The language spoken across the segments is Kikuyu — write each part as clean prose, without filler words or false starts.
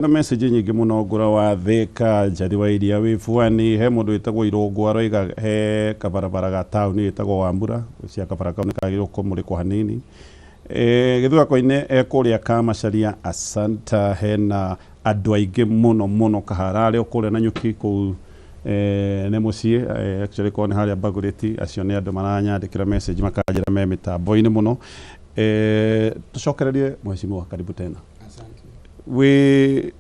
Na message nyingĩ mũno ngũra wa Thĩka, Njathi wa Iria wĩ Buani, he mũndũ wĩtagwo Irũngũ aroiga he kabarabara ga taũni wĩtagwo Wambura, cia kabara kau nĩ kagĩrĩirwo kũmũrĩkwo hanini. Gĩthurako-inĩ e kũrĩa Kamacharia, Asanta, hena andũ aingĩ mũno mũno Kahara arĩ o kũrĩa Nanyuki kũu nĩ mũciĩ, actually korwo nĩ harĩa Mbagũrĩti, acio nĩ andũ maranyandĩkĩra message makanjĩra me mĩtambo-inĩ mũno. Tũcokererie mheshimiwa, karibu tena. Asante. Wĩ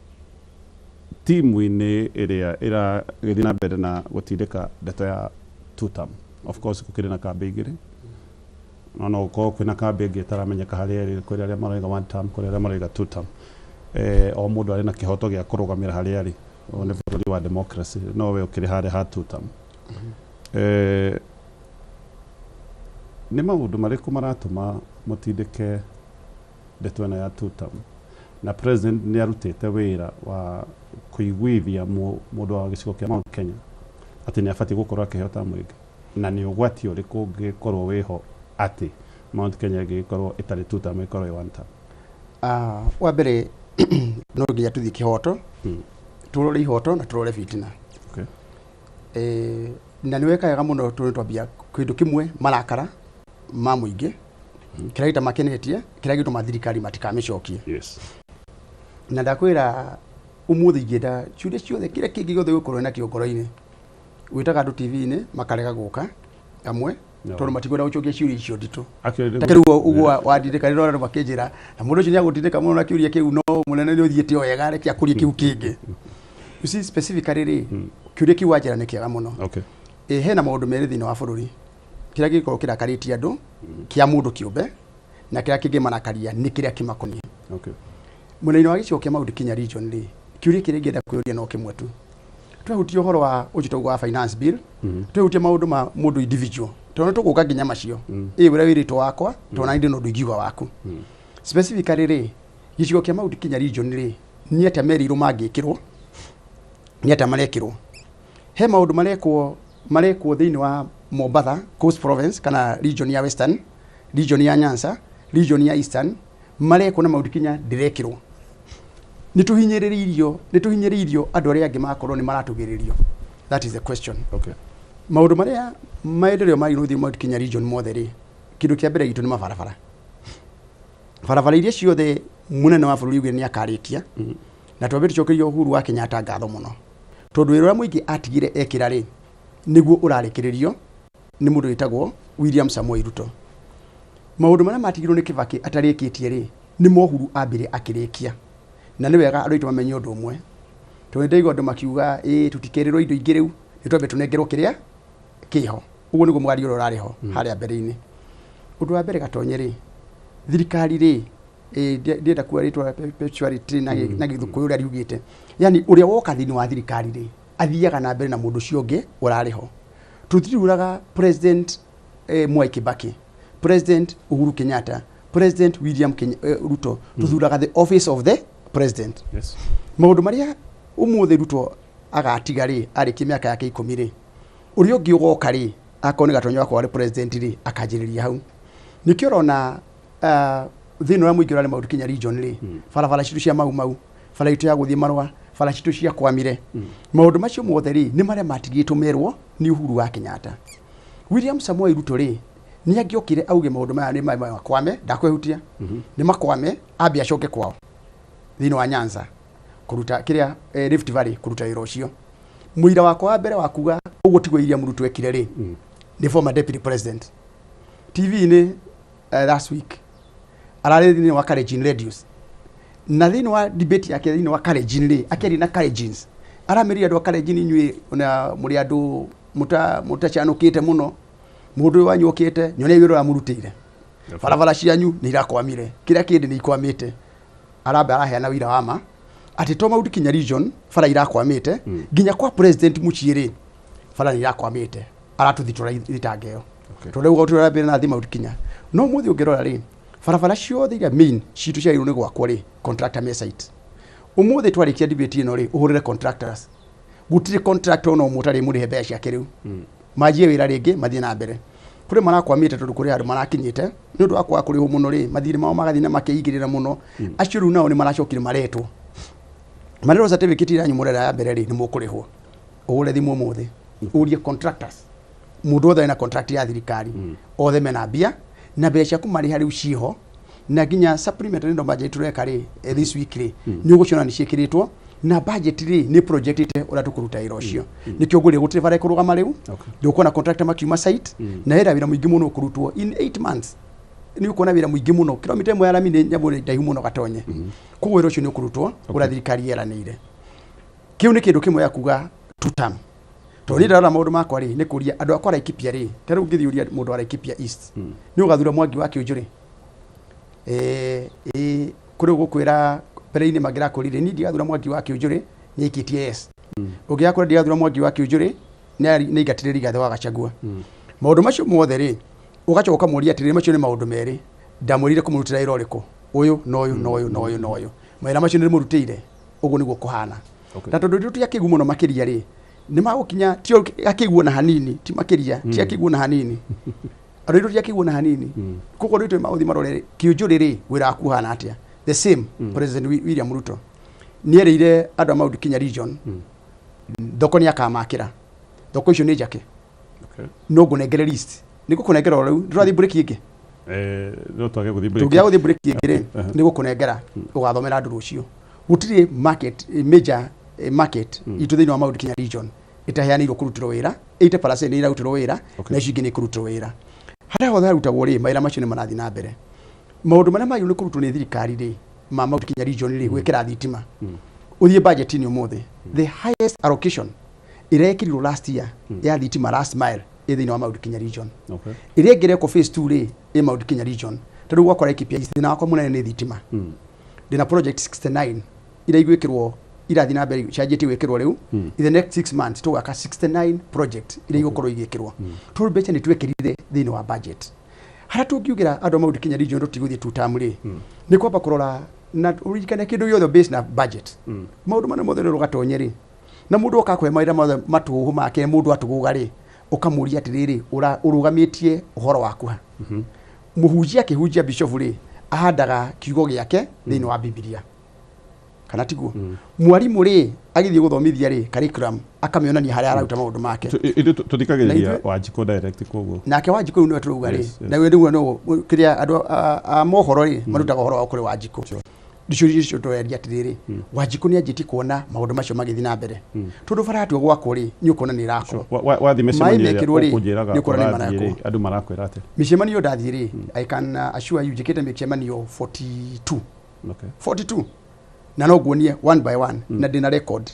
timu-inĩ ĩrĩa ĩragĩthiĩ na mbere na gũtindĩka ndeto ya two term. Of course gũkĩrĩ na kambĩ igĩrĩ, no no gũkorwo kwĩna kambĩ ĩngĩ ĩtaramenyeka harĩa ĩrĩ, kũrĩ arĩa maroiga one term, kũrĩ arĩa maroiga two term. O mũndũ arĩ na kĩhoto gĩa kũrũgamĩra harĩa arĩ. Ũyũ nĩ bũrũri wa democracy, no we ũkĩrĩ harĩa ha two term. Nĩ maũndũ marĩkũ maratũma mũtindĩke ndeto ĩno ya two term? Na president nĩ arutĩte wĩra wa kũiguithia mũndũ wa gĩcigo kĩa Mount Kenya atĩ nĩ abatiĩ gũkorwo akĩheo term ĩngĩ, na nĩ ũgwati ũrĩkũ ũngĩkorwo wĩho atĩ Mount Kenya ĩngĩgĩkorwo ĩtarĩ two term, ĩkorwo ĩ one term? Wa mbere no nginya tũthiĩ kĩhoto, tũrore ihoto na tũrore fitina. Na nĩ weka wega mũno tondũ twambia kĩndũ kĩmwe, marakara ma mũingĩ, kĩrĩa gĩtamakenetie, kĩrĩa gĩtũma thirikari matikamĩcokie. Na ndakwĩra ũmũthĩ ingĩenda ciũria ciothe, kĩrĩa kĩngĩ gĩothe ũgũkorwo nakĩo ngoro-inĩ, wĩtaga andũ TV-inĩ makarega gũka amwe, tondũ matikwenda gũcokia ciũria icio nditũ. Actually, Ta rĩu ũguo wandindĩka, rĩrĩa andũ makĩnjĩra na mũndũ ũcio nĩagũtindĩka mũno na kĩũria kĩu, no mũnene nĩ ũthiĩte o wega, reke akũrie kĩu kĩngĩ. You see, specifically rĩ, kĩũria kĩu wanjĩra nĩ kĩega mũno. Hena maũndũ merĩ thĩinĩ wa bũrũri, kĩrĩa gĩgĩkorwo kĩrakarĩtie andũ kĩa mũndũ kĩũmbe, na kĩrĩa kĩngĩmarakaria nĩ kĩrĩa kĩmakoniĩ. Mwena-inĩ wa gĩcigo kĩa Mount Kenya region rĩ, kĩũria kĩrĩa ingĩenda kwĩyũria no kĩmwe tu. Twehutia ũhoro wa ũnjĩtagwo wa finance bill, twehutia maũndũ ma mũndũ individual, tondũ nĩ tũgũka nginya macio. Ĩ ũrĩa wĩrĩtwo wakwa, tondũ nani ndĩ na ũndũ ingiuga waku. Specifically rĩ, gĩcigo kĩa Mount Kenya region rĩ, nĩ atĩa merĩirwo mangĩkĩrwo, nĩ atĩa marekĩrwo. He maũndũ marekwo thĩinĩ wa Mombatha Coast Province, kana region ya Western, region ya Nyanza, region ya Eastern, marekwo na Mount Kenya ndĩrekĩrwo. Nĩ tũhinyĩrĩirio, nĩ tũhinyĩrĩirio andũ arĩa angĩ makorwo nĩ maratũgĩrĩrio. That is the question. Maũndũ marĩa maendeleo marĩ thĩinĩ wa Mount Kenya region mothe rĩ, kĩndũ kĩa mbere gitũ nĩ mabarabara. Barabara iria ciothe mũnene wa bũrũri augire nĩ akarĩkia, na twambe tũcokerie Uhuru wa Kenyatta ngatho mũno, tondũ wĩra ũrĩa mũingĩ atigire ekĩra rĩ, nĩguo ũrarĩkĩrĩrio nĩ mũndũ wĩtagwo William Samoei Ruto. Maũndũ marĩa matigirwo nĩ Kibaki atarĩkĩtie rĩ, nĩ Uhuru ambire akĩrĩkia. Na nĩ wega andũ aitũ mamenye ũndũ ũmwe, tondũ nĩndaigua andũ makiuga ĩ tũtikerĩrwo indo ingĩ rĩu, nĩ twambe tũnengerwo kĩrĩa kĩho. Ũguo nĩguo mũgario ũrĩa ũrarĩ ho harĩa mbere-inĩ. Ũndũ wa mbere gatonye rĩ, thirikari rĩ, ndienda kuga rĩtwa perpetuality na gĩthũkũyũ ũrĩa riugĩte, yani ũrĩa woka thĩinĩ wa thirikari rĩ, athiaga na mbere na mũndũ ũcio ũngĩ ũrarĩ ho. Tũtithuraga President Mwai Kibaki, President Uhuru Kenyatta, President William Ruto, tũthuraga the office of the president. Maũndũ marĩa ũmũthĩ Ruto agatiga rĩ, arĩkie mĩaka yake 10 rĩ, ũrĩa ũngĩ ũgoka rĩ, akorwo nĩ Gatonyo akorwo arĩ president rĩ, akanjĩrĩria hau. Nĩkĩo ũrona thĩna ũrĩa mũingĩ ũrarĩ Mount Kenya region rĩ, barabara citũ cia Mau Mau, bara itũ ya gũthiĩ Marũa, bara citũ cia Kwamire, maũndũ macio mothe rĩ, nĩ marĩa matigĩtwo merwo nĩ Uhuru wa Kenyatta. William Samoei Ruto rĩ, nĩ angĩokire auge maũndũ maya nĩ makwame, ndakwehutia, nĩ makwame, ambe acoke kwao thĩinĩ wa Nyanza kũruta kĩrĩa, Rift Valley kũruta wĩra ũcio. Mũira wakwa wa mbere wa kuga ũguo tiguo William Ruto ekire rĩ, nĩ former deputy president. TV-inĩ last week ararĩ thĩinĩ wa Kalenjin Radios, na thĩinĩ wa debate yake thĩinĩ wa Kalenjin rĩ, akĩaria na Kalenjins, aramerire andũ a Kalenjin, inyuĩ ona mũrĩ andũ mũtacanũkĩte mũno, mũndũ ũyũ wanyu okĩte nyone wĩra ũrĩa mũrutĩire, barabara cianyu nĩ irakwamire, kĩrĩa kĩndĩ nĩ ikwamĩte. Aramba araheana wĩira wa ma atĩ to Mount Kenya region bara irakwamĩte, nginya kwa president mũciĩ rĩ, bara nĩ irakwamĩte, aratũthitũra thitango ĩyo. Tondũ rĩu gũtũra mbere na thi Mount Kenya. No mũthĩ ũngĩrora rĩ, barabara ciothe iria main citũ ciagĩrĩirwo nĩ gwakwo rĩ, contractor me site. Ũmũthĩ twarĩkia debate ĩno rĩ, ũhũrĩre contractors, gũtirĩ contractor ona ũmwe ũtarĩ mũrĩhe mbeca ciake rĩu, manjie wĩra rĩngĩ mathiĩ na mbere. Kũrĩ marakwamĩte tondũ kũrĩ handũ marakinyĩte nĩ ũndũ wa kwaga kũrĩhwo mũno rĩ, mathirĩ mao magathiĩ na makeigĩrĩra mũno. Acio rĩu nao nĩ maracokire maretwo. Marĩrwo certificate iranyu mũrera ya mbere rĩ nĩ mũkũrĩhwo. Ũgũre thimũ ũmũthĩ ũrie contractors, mũndũ wothe wĩna contract ya thirikari othe mena mbia na mbeca cia kũmarĩha rĩu ciho, na nginya supplementary no budget tũreka rĩ this week rĩ nĩ ũgũciona nĩ ciĩkĩrĩtwo na budget rĩ nĩ projectĩte ũrĩa tũkũruta wĩra ũcio. Nĩkĩo ngũrĩ gũtirĩ bara ĩkũrũgama rĩu. Ndũkuona contractor makiuma site na hena wĩra mũingĩ mũno ũkũrutwo in 8 months. Nĩ ũkuona wĩra mũingĩ mũno, kilomita ĩmwe ya rami nĩ nyamũ ndaihu mũno gatonye. Koguo wĩra ũcio nĩ ũkũrutwo ũrĩa thirikari yeranĩire. Kĩu nĩ kĩndũ kĩmwe ya kuga two term. Tondũ niĩ ndarora maũndũ makwa rĩ nĩ kũria andũ akwa Laikipia rĩ, ta rĩu ngĩthiĩ ũria mũndũ wa Laikipia East nĩ ũgathura Mwangi wa Kĩũnjũ rĩ, kũrĩ ũgũkwĩra mbere-inĩ mangĩrakũrire niĩ ndigathura Mwangi wa Kĩũnjũ rĩ, nĩ aikĩtie yes. Ũngĩgakwĩra ndigathura Mwangi wa Kĩũnjũ rĩ, nĩ aingatire Rigathĩ wa Gachagua. Maũndũ macio mothe rĩ, ũgacoka ũkamũria atĩrĩrĩ, macio nĩ maũndũ merĩ ndamwĩrire kũmũrutĩra wĩra ũrĩkũ, ũyũ na ũyũ na ũyũ na ũyũ na ũyũ, mawĩra macio nĩ ndĩmũrutĩire, ũguo nĩguo kũhana. Na tondũ ithuĩ ti akĩgu mũno makĩria rĩ, nĩ magũkinya ti akĩgu ona hanini, ti makĩria, ti akĩgu ona hanini. Andũ aitũ ti akĩgu ona hanini. Koguo andũ aitũ nĩ magũthiĩ marore Kĩũnjũ rĩ, wĩra waku ũhana atĩa. The same President William Ruto nĩ erĩire andũ a Mount Kenya region thoko nĩ akamakĩra, thoko icio nĩ njake. No ngũnengere list, nĩ ngũkũnengera o rĩu, ndũrathiĩ break ĩngĩ? No twage gũthiĩ break. Tũngĩaga gũthiĩ break ĩngĩ rĩ, nĩ gũkũnengera ũgathomera andũ rũciũ. Gũtirĩ market major market itũ thĩinĩ wa Mount Kenya region ĩtaheanĩirwo kũrutĩrwo wĩra, 80% nĩ irarutirwo wĩra na icio ingĩ nĩ ikũrutĩrwo wĩra. Harĩa hothe harutagwo rĩ, mawĩra macio nĩ marathiĩ na mbere. Maũndũ marĩa magĩrĩirwo nĩ kũrutwo nĩ thirikari rĩ, ma Mount Kenya region rĩ, gwĩkĩra thitima. Ũthiĩ budget-inĩ ũmũthĩ, the highest allocation ĩrĩa ĩkĩrirwo last year ya thitima last mile ĩ thĩinĩ wa Mount Kenya region. Ĩrĩa ĩngĩ ĩrekwo phase 2 rĩ, ĩ Mount Kenya region. Ta rĩu gwakwa Laikipia East, thĩna wakwa mũnene nĩ thitima. Ndĩna project 69 iria igwĩkĩrwo, irathiĩ na mbere cianjĩtie gwĩkĩrwo rĩu. In the next 6 months tũgaka 69 project iria igũkorwo igĩkĩrwo. Tondũ mbeca nĩ twekĩrire thĩinĩ wa budget. Harĩa tũngiugĩra andũ a Mount Kenya region tũtigũthiĩ two term rĩ, nĩ kwamba kũrora na ũririkane kĩndũ gĩothe base na budget. Maũndũ marĩa mothe rĩu ũgatonye rĩ, na mũndũ oka kũhe mawĩra mothe matũhũ make, mũndũ atũgũga rĩ, ũkamũria atĩrĩrĩ, ũrũgamĩtie ũhoro waku ha? Mũhunjia akĩhunjia bishop rĩ, ahandaga kiugo gĩake thĩinĩ wa Bibilia. Kana tiguo? Mwarimũ rĩ, agĩthiĩ gũthomithia rĩ, curriculum, akamĩonania harĩa araruta maũndũ make. Ithuĩ tũthikagĩrĩria Wanjikũ direct koguo. Nake Wanjikũ rĩu nĩwe tũrauga rĩ, na we rĩu no kĩrĩa andũ a mohoro rĩ, marutaga ũhoro wao kũrĩ Wanjikũ. Icio icio tũreria atĩrĩrĩ, Wanjikũ nĩ anjĩtie kuona maũndũ macio magĩthiĩ na mbere. Tondũ bara yatua gwakwo rĩ, nĩ ũkuona nĩ ĩrakwo. Wathiĩ mĩcemanio Maĩ ĩrĩa mekĩrwo rĩ, ũkũnjĩraga nĩ ũkuona nĩ ũrathiĩ marakwo. rĩ, andũ marakwĩra atĩa? Mĩcemanio ndathiĩ rĩ, I can assure you njĩkĩte mĩcemanio 42. 42. Na no nguonie one by one, na ndĩna record.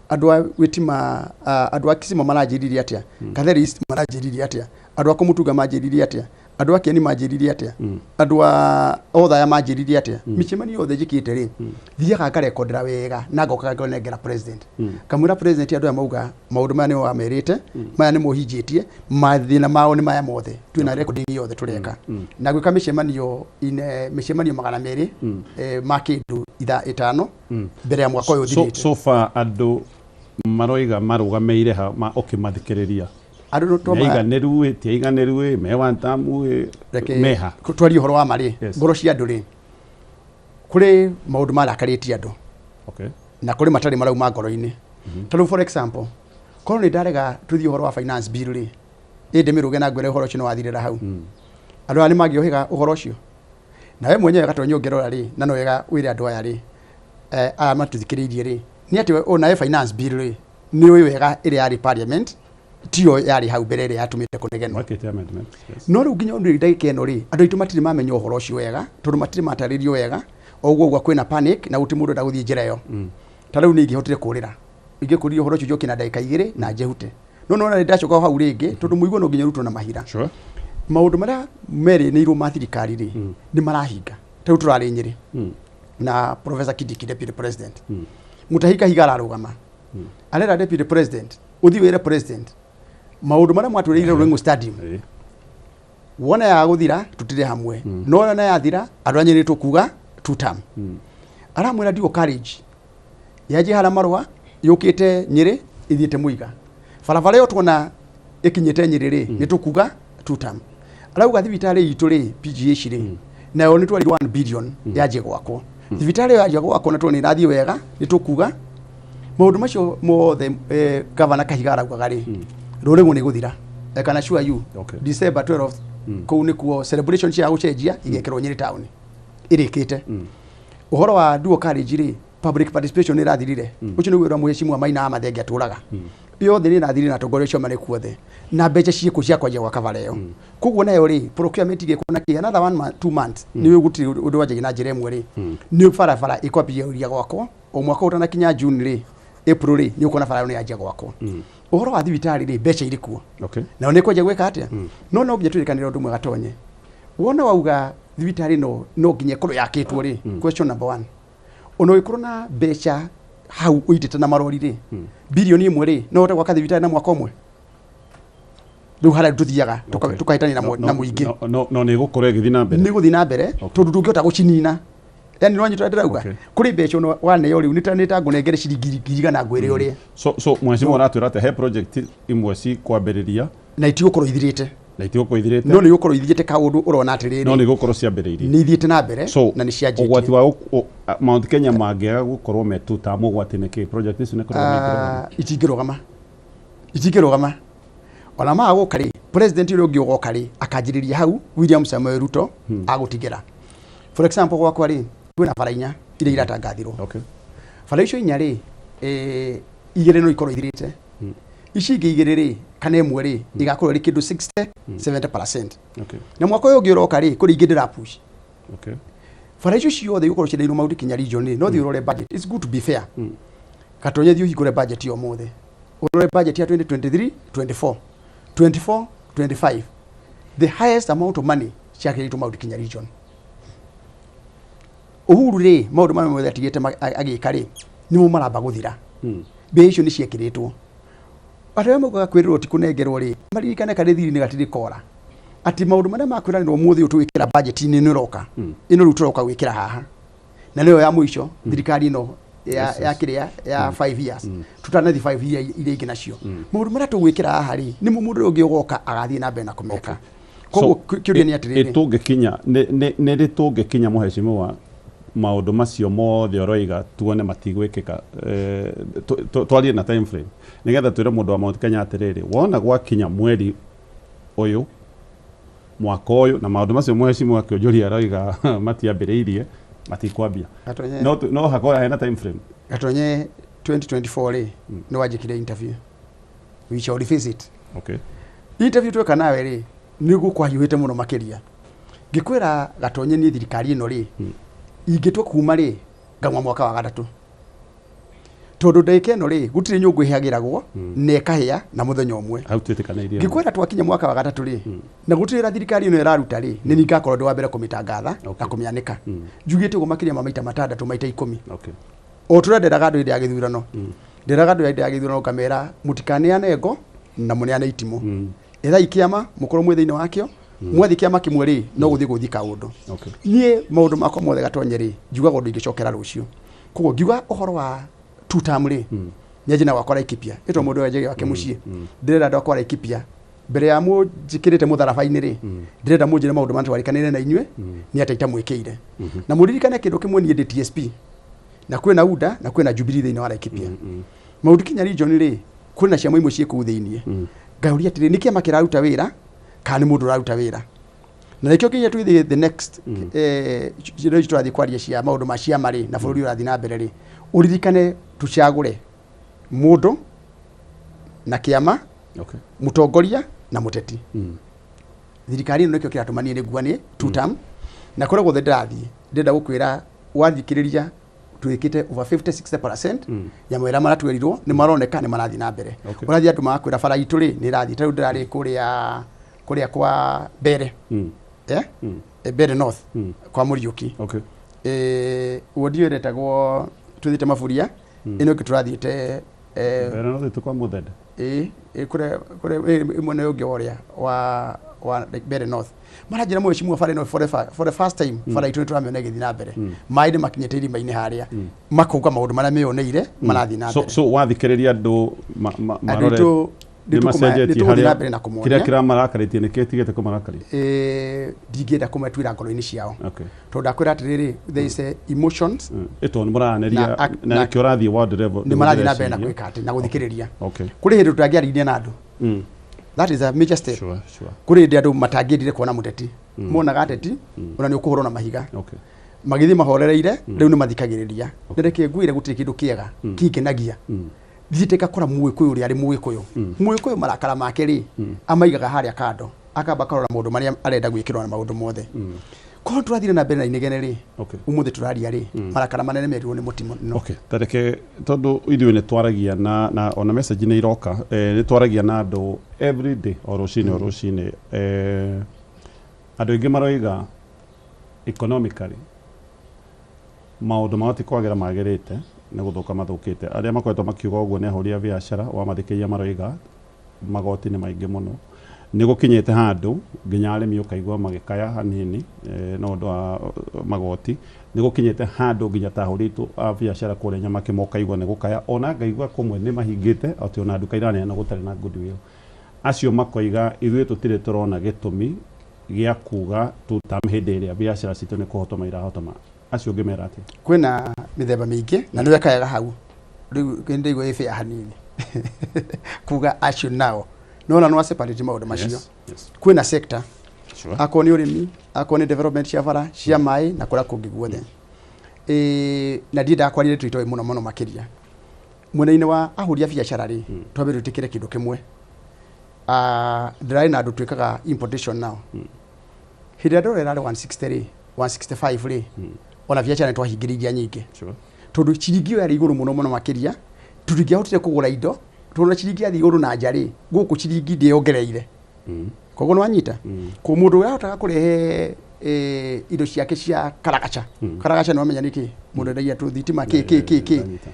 Andũ a Witima, andũ a Kisima maranjĩrire atĩa? Katheri East maranjĩrire atĩa? Andũ a Kũmũtunga manjĩrire atĩa? Andũ a Kieni manjĩrire atĩa? Andũ a Othaya manjĩrire atĩa? Mĩcemanio yothe njĩkĩte rĩ, thiaga ngarekondera wega na ngoka nganengera president. Ngamwĩra president andũ aya mauga maũndũ maya nĩo wamerĩte, maya nĩmo ũhinjĩtie, mathĩna mao nĩ maya mothe. Twĩna recording yothe tũreka. Na gwĩka mĩcemanio mĩcemanio magana merĩ, ma kĩndũ ithaa ĩtano mbere ya mwaka ũyũ ũthirĩte. So far andũ maroiga marũgamĩire ha ma ũkĩmathikĩrĩria. Andũ no to ma- Nĩaiganĩru ĩ, ti aiganĩru ĩ, me one term ĩ, Reke meha. twarie ũhoro wa ma rĩ, ngoro cia andũ rĩ, kũrĩ maũndũ marakarĩtie andũ. Na kũrĩ matarĩ marauma ngoro-inĩ. Ta rĩu for example, korwo nĩ ndarega tũthiĩ ũhoro wa finance bill rĩ, ĩ ndĩmĩrũge na ngwĩre ũhoro ũcio nĩ wathirĩra hau. Andũ aya nĩ mangĩohĩga ũhoro ũcio. Na we mwenyewe Gatonyo ũngĩrora rĩ, na no wega wĩre andũ aya rĩ, aya matũthikĩrĩirie rĩ, nĩ atĩ o nawe finance bill rĩ, nĩ ũĩ wega ĩrĩa yarĩ parliament, tiyo yarĩ hau mbere ĩrĩa yatũmĩte kũnegenwo. Mwekĩte amendment, yes. No rĩu nginya ũndũ ndagĩka ĩno rĩ, andũ aitũ matirĩ mamenya ũhoro ũcio wega, tondũ matirĩ matarĩrio wega, o ũguo ũguo kwĩna panic na gũtirĩ mũndũ ũrenda gũthiĩ njĩra ĩyo. Ta rĩu niĩ ingĩhotire kũrĩra. Ingĩkũrire ũhoro ũcio njoke na ndagĩka igĩrĩ na njehute. No nĩwona nĩ ndacoka hau rĩngĩ, tondũ mũigue no nginya ũrutwo na mahira. Maũndũ marĩa merĩnĩirwo ma thirikari rĩ, nĩ marahinga. Ta rĩu tũrarĩ Nyĩrĩ na Professor Kindiki, Deputy President. Mutahi Kahiga ararũgama. Arera Deputy President, ũthiĩ wĩre President maũndũ marĩa mwatwĩrĩire Ruring'u Stadium. Wona ya gũthira tũtire hamwe. No wona yathira andũ a Nyĩrĩ tũkuga two term. Aramwĩra ndio courage. Yanjie harĩa marũa yũkĩte Nyĩrĩ ithiĩte Mũiga. Barabara ĩyo tuona ĩkinyĩte Nyĩrĩ rĩ, nĩ tũkuga two term. Arauga thibitarĩ itũ rĩ, PGH rĩ, nayo nĩ twarĩ 1 billion yanjie gwakwo. Thibitarĩ ĩyo yanjia gwakwo na tuona ĩrathiĩ wega, nĩ tũkuga Maũndũ macio mothe Governor Kahiga araugaga rĩ, rũrĩgũ nĩ gũthira. I can assure you. December 12 kũu nĩkuo celebration cia gũcenjia igekĩrwo Nyĩrĩ town ĩrĩkĩte. Ũhoro wa dual carriage rĩ, public participation nĩ ĩrathirire. Ũcio nĩguo wĩra Mheshimiwa Maina wa Mathenge atũraga. Yothe nĩ ĩrathirire na atongoria acio marĩ kuo othe na mbeca ciĩkũ cia kwanjia gwaka bara ĩyo. Koguo nayo rĩ, procurement igĩkwo na kĩ, another 1 month, 2 months nĩ gũtirĩ ũndũ wanjagia na njĩra ĩmwe rĩ, nĩ barabara ĩkwambĩrĩria gwakwo o mwaka ũtanakinya June rĩ, April rĩ, nĩ ũkuona bara ĩyo nĩ yanjia gwakwo. Ũhoro wa thibitarĩ rĩ, mbeca irĩ kuo. Nayo nĩ kwanjia gwĩka atĩa? No no nginya twĩrĩkanĩre ũndũ mwega Tonye. Wona wauga thibitarĩ no nginya ĩkorwo yakĩtwo rĩ, question number 1. Ona ũngĩkorwo na mbeca hau ũitĩte na marori rĩ, bilioni 1 rĩ, no ũhote gwaka thibitarĩ na mwaka ũmwe? Rĩu harĩa tũthiaga tũkahĩtania na mũingĩ. No nĩ ĩgũkorwo ĩgĩthiĩ na mbere. Nĩ gũthiĩ na mbere tondũ ndũngĩhota gũcinina. Yaani no nyitwo ndĩrauga kũrĩ mbeca ono waneo rĩu nĩ ta ngũnengere ciringi ngiri igana ngwĩre ũrĩa. So mheshimiwa aratwĩra atĩ he project imwe cikwambĩrĩria na itigũkorwo ithirĩte. Na itigũkorwo ithirĩte. No nĩ igũkorwo ithiĩte kaũndũ ũrona atĩrĩrĩ. No nĩ igũkorwo ciambĩrĩirie. Nĩ ithiĩte na mbere na nĩ cianjĩtie. Ũgwati wa Mount Kenya mangĩaga gũkorwo me tu ta mũgwati nĩ kĩ? Project icio nĩ kũrũgama. Itingĩrũgama. Itingĩrũgama. Ona maga gũka rĩ, president ũrĩa ũngĩ ũgoka rĩ, akanjĩrĩria hau William Samoei Ruto agũtigĩra. For example gwakwa rĩ, kwĩna bara inya iria iratangathirwo. Bara icio inya rĩ, igĩrĩ no ikorwo ithirĩte. Ici ingĩ igĩrĩ rĩ, kana ĩmwe rĩ, igakorwo ĩrĩ kĩndũ 60, 70%. Na mwaka ũyũ ũngĩ ũroka rĩ, kũrĩ ingĩ ndĩra push. Bara icio ciothe igũkorwo ciendeirwo Mount Kenya region rĩ, no thiĩ ũrore budget. It's good to be fair. Gatonye thiĩ ũhingũre budget ya ũmũthĩ. Ũrore budget ya 2023, 24, 24, 25. The highest amount of money ciakĩrĩtwo Mount Kenya region. Uhuru rĩ, maũndũ marĩa mothe atigĩte agĩka rĩ, nĩmo maramba gũthira. Mbia icio nĩ ciekĩrĩtwo. Andũ arĩa maugaga kwĩrĩrwo ti kũnengerwo rĩ, maririkane karĩ thiri-inĩ gatirĩ kora. Atĩ maũndũ marĩa makwĩranĩrwo ũmũthĩ ũyũ tũgwĩkĩra budget-inĩ ĩno ĩroka, ĩno rĩu tũroka gwĩkĩra haha. Na nĩyo ya mũico, thirikari ĩno ya kĩrĩa, ya 5 years. Tũtanathi 5 years iria ingĩ nacio. Maũndũ marĩa tũgwĩkĩra haha rĩ, nĩmo mũndũ ũrĩa ũngĩ ũgoka agathiĩ na mbere na kũmeka. Koguo kĩũria nĩ atĩrĩrĩ. Tũngĩkinya, nĩ rĩ tũngĩkinya mheshimiwa maũndũ macio mothe ũroiga tuone matigwĩkĩka, twarie na time frame nĩgetha twĩre mũndũ wa Mount Kenya atĩrĩrĩ, wona gwakinya mweri ũyũ mwaka ũyũ na maũndũ macio mheshimiwa Kĩonjoria aroiga matiambĩrĩirie matikwambia. No hakorwo hena time frame. Gatonye 2024 rĩ, nĩ wanjĩkire interview. We shall revisit. Interview tweka nawe rĩ, nĩ gũkwahiũhĩte mũno makĩria. Ngĩkwĩra Gatonye niĩ thirikari ĩno rĩ, ingĩtua kuma rĩ, ngauma mwaka wa gatatũ. Tondũ ndagĩka ĩno rĩ, gũtirĩ nyũngũ ĩhagĩragwo na ĩkahĩa na mũthenya ũmwe. Hau twĩtĩkanĩirie. Ngĩkwĩra twakinya mwaka wa gatatũ rĩ, na gũtirĩ wĩra thirikari ĩno ĩraruta rĩ, nĩ niĩ ngakorwo ndĩ wa mbere kũmĩtangatha na kũmĩanĩka. Njugĩte ũguo makĩria ma maita matandatũ maita 10. O tũrĩa nderaga andũ hĩndĩ ya gĩthurano. Nderaga andũ hĩndĩ ya gĩthurano ngamera mũtikaneane ngo na mũneane itimũ. Ethai kĩama mũkorwo mwĩ thĩinĩ wakĩo, mwathi kĩama kĩmwe rĩ, no gũthiĩ gũthiĩ kaũndũ. Niĩ maũndũ makwa mothe Gatonye rĩ, njugaga ũndũ ingĩcokera rũciũ. Koguo ngiuga ũhoro wa two term rĩ, nyanjie na gwakwa Laikipia. Ĩtwa mũndũ wanjagia gwake mũciĩ. Ndĩrenda andũ akwa Laikipia. Mbere ya mũnjĩkĩrĩte mũtharaba-inĩ rĩ, ndĩrenda mũnjĩre maũndũ marĩa twarĩkanĩire na inyuĩ, nĩ atĩa itamwĩkĩire. Na mũririkane kĩndũ kĩmwe niĩ ndĩ TSP. Na kwĩna UDA na kwĩna Jubilee thĩinĩ wa Laikipia. Mount Kenya region rĩ, kwĩna ciama imwe ciĩ kũu thĩinĩ. Ngauria atĩrĩ, nĩ kĩama kĩraruta wĩra kana nĩ mũndũ ũraruta wĩra? Na nĩkĩo nginya twĩthiĩ the next, rĩu tũrathiĩ kwaria cia maũndũ ma ciama rĩ, na bũrũri ũrathiĩ na mbere rĩ, ũririkane tũcagũre mũndũ na kĩama, mũtongoria na mũteti. Thirikari ĩno nĩkĩo kĩratũma niĩ nĩngua nĩ two term. Na kũrĩa guothe ndĩrathiĩ, ndĩrenda gũkwĩra wathikĩrĩria twĩkĩte over 50-60% ya mawĩra marĩa twerirwo nĩ maroneka nĩ marathiĩ na mbere. Ũrathiĩ andũ magakwĩra bara itũ rĩ nĩ ĩrathiĩ, ta rĩu ndĩrarĩ kũrĩa kwa Mbere. Mbere North, kwa Mũriũki. Wodi ĩyo ĩretagwo twĩthĩte Maburia, ĩno ĩngĩ tũrathiĩte, Mbere North ĩtũ kwa Mũthende. Kũrĩa, mwena ũyũ ũngĩ wa ũrĩa, wa Mbere North. Maranjĩra mheshimiwa bara ĩno for the first time, bara itũ nĩ tũramĩona ĩgĩthiĩ na mbere. Maĩ nĩ makinyĩte irima-inĩ harĩa. Makauga maũndũ marĩa meyoneire marathiĩ na mbere. So wathikĩrĩria andũ Andũ marore aitũ Nĩ macenjetie nĩ tũgũthiĩ na harĩa mbere na kĩrĩa kũmonia. kĩramarakarĩtie nĩ kĩtigĩte kũmarakaria. Ndingĩenda kũmetuĩra ngoro-inĩ ciao, Okay. tondũ ndakwĩra atĩrĩrĩ, there is a emotions. Ĩtondũ nĩ mũraranĩria Na na nĩkĩo ũrathiĩ ward level. Nĩ marathiĩ na mbere na ndĩreciria. gwĩka atĩ na gũthikĩrĩria. Okay. Kũrĩ hĩndĩ tũtangĩaririe na andũ. That is a major step. Sure, sure. Kũrĩ hĩndĩ andũ matangĩendire kuona mũteti, monaga ateti ona nĩ ũkũhũrwo na mahiga. Magĩthiĩ mahorereire, rĩu nĩ mathikagĩrĩria. Na reke ngwĩre, gũtirĩ kĩndũ kĩega kĩngenagia thiĩte ngakora Mũgĩkũyũ ũrĩa arĩ Mũgĩkũyũ. Mũgĩkũyũ marakara make rĩ, amaigaga harĩa kando, akamba akarora maũndũ marĩa arenda gwĩkĩrwo na maũndũ mothe. Korwo tũrathire na mbere na inegene rĩ, ũmũthĩ tũraria rĩ, marakara manene merirwo nĩ mũtino. Okay, tareke tondũ ithuĩ nĩ twaragia na ona message nĩ iroka, nĩ twaragia na andũ every day, o rũcinĩ o rũcinĩ. Andũ aingĩ maroiga economically maũndũ mao ti kwagĩra magĩrĩte, nĩ gũthũka mathũkĩte. Arĩa makoretwo makiuga ũguo nĩ ahũri a biacara. Wamathikĩria maroiga magoti nĩ maingĩ mũno, nĩ gũkinyĩte handũ nginya arĩmi ũkaigua magĩkaya hanini, no ũndũ wa magoti. Nĩ gũkinyĩte handũ nginya ta ahũri aitũ a biacara kũrĩa Nyamakĩ mokaigua nĩ gũkaya, ona ngaigua kũmwe nĩ mahingĩte atĩ ona nduka iraneana gũtarĩ na goodwill. Acio makoiga ithuĩ tũtirĩ tũrona gĩtũmi gĩa kuga tutam hĩndĩ ĩrĩa biacara citũ nĩ kũhotoma irahotoma. Acio ũngĩmera atĩa? Kwĩna mĩthemba mĩingĩ na nĩ wekayaga hau rĩu ndaigua ĩ fair hanini kuga acio nao nona no separate maũndũ macio. Kwĩna sector, akorwo nĩ ũrĩmi, akorwo nĩ development cia bara, cia maĩ na kũrĩa kũngĩ guothe. Na ndiendaga kwaria ndeto itoĩ mũno mũno makĩria. Mwena-inĩ wa ahũri a biacara rĩ, twambe twĩtĩkĩre kĩndũ kĩmwe. Ndĩrarĩ na andũ twĩkaga importation nao. Hĩndĩ ĩrĩa ndora ĩrarĩ 160 rĩ, 165 rĩ, ona biacara nĩ twahingĩrĩirie nyingĩ, tondũ ciringi ĩyo yarĩ igũrũ mũno mũno makĩria, tũtingĩahotire kũgũra indo, tondũ na ciringi yathiĩ igũrũ na nja rĩ, gũkũ ciringi ndĩyongereire. Koguo nĩ wanyita kũ mũndũ ũrĩa ahotaga kũrehe indo ciake cia karagaca. Karagaca nĩ wamenya nĩkĩ? Mũndũ endagia tũthitima kĩ kĩ kĩ kĩ. Ndanyita.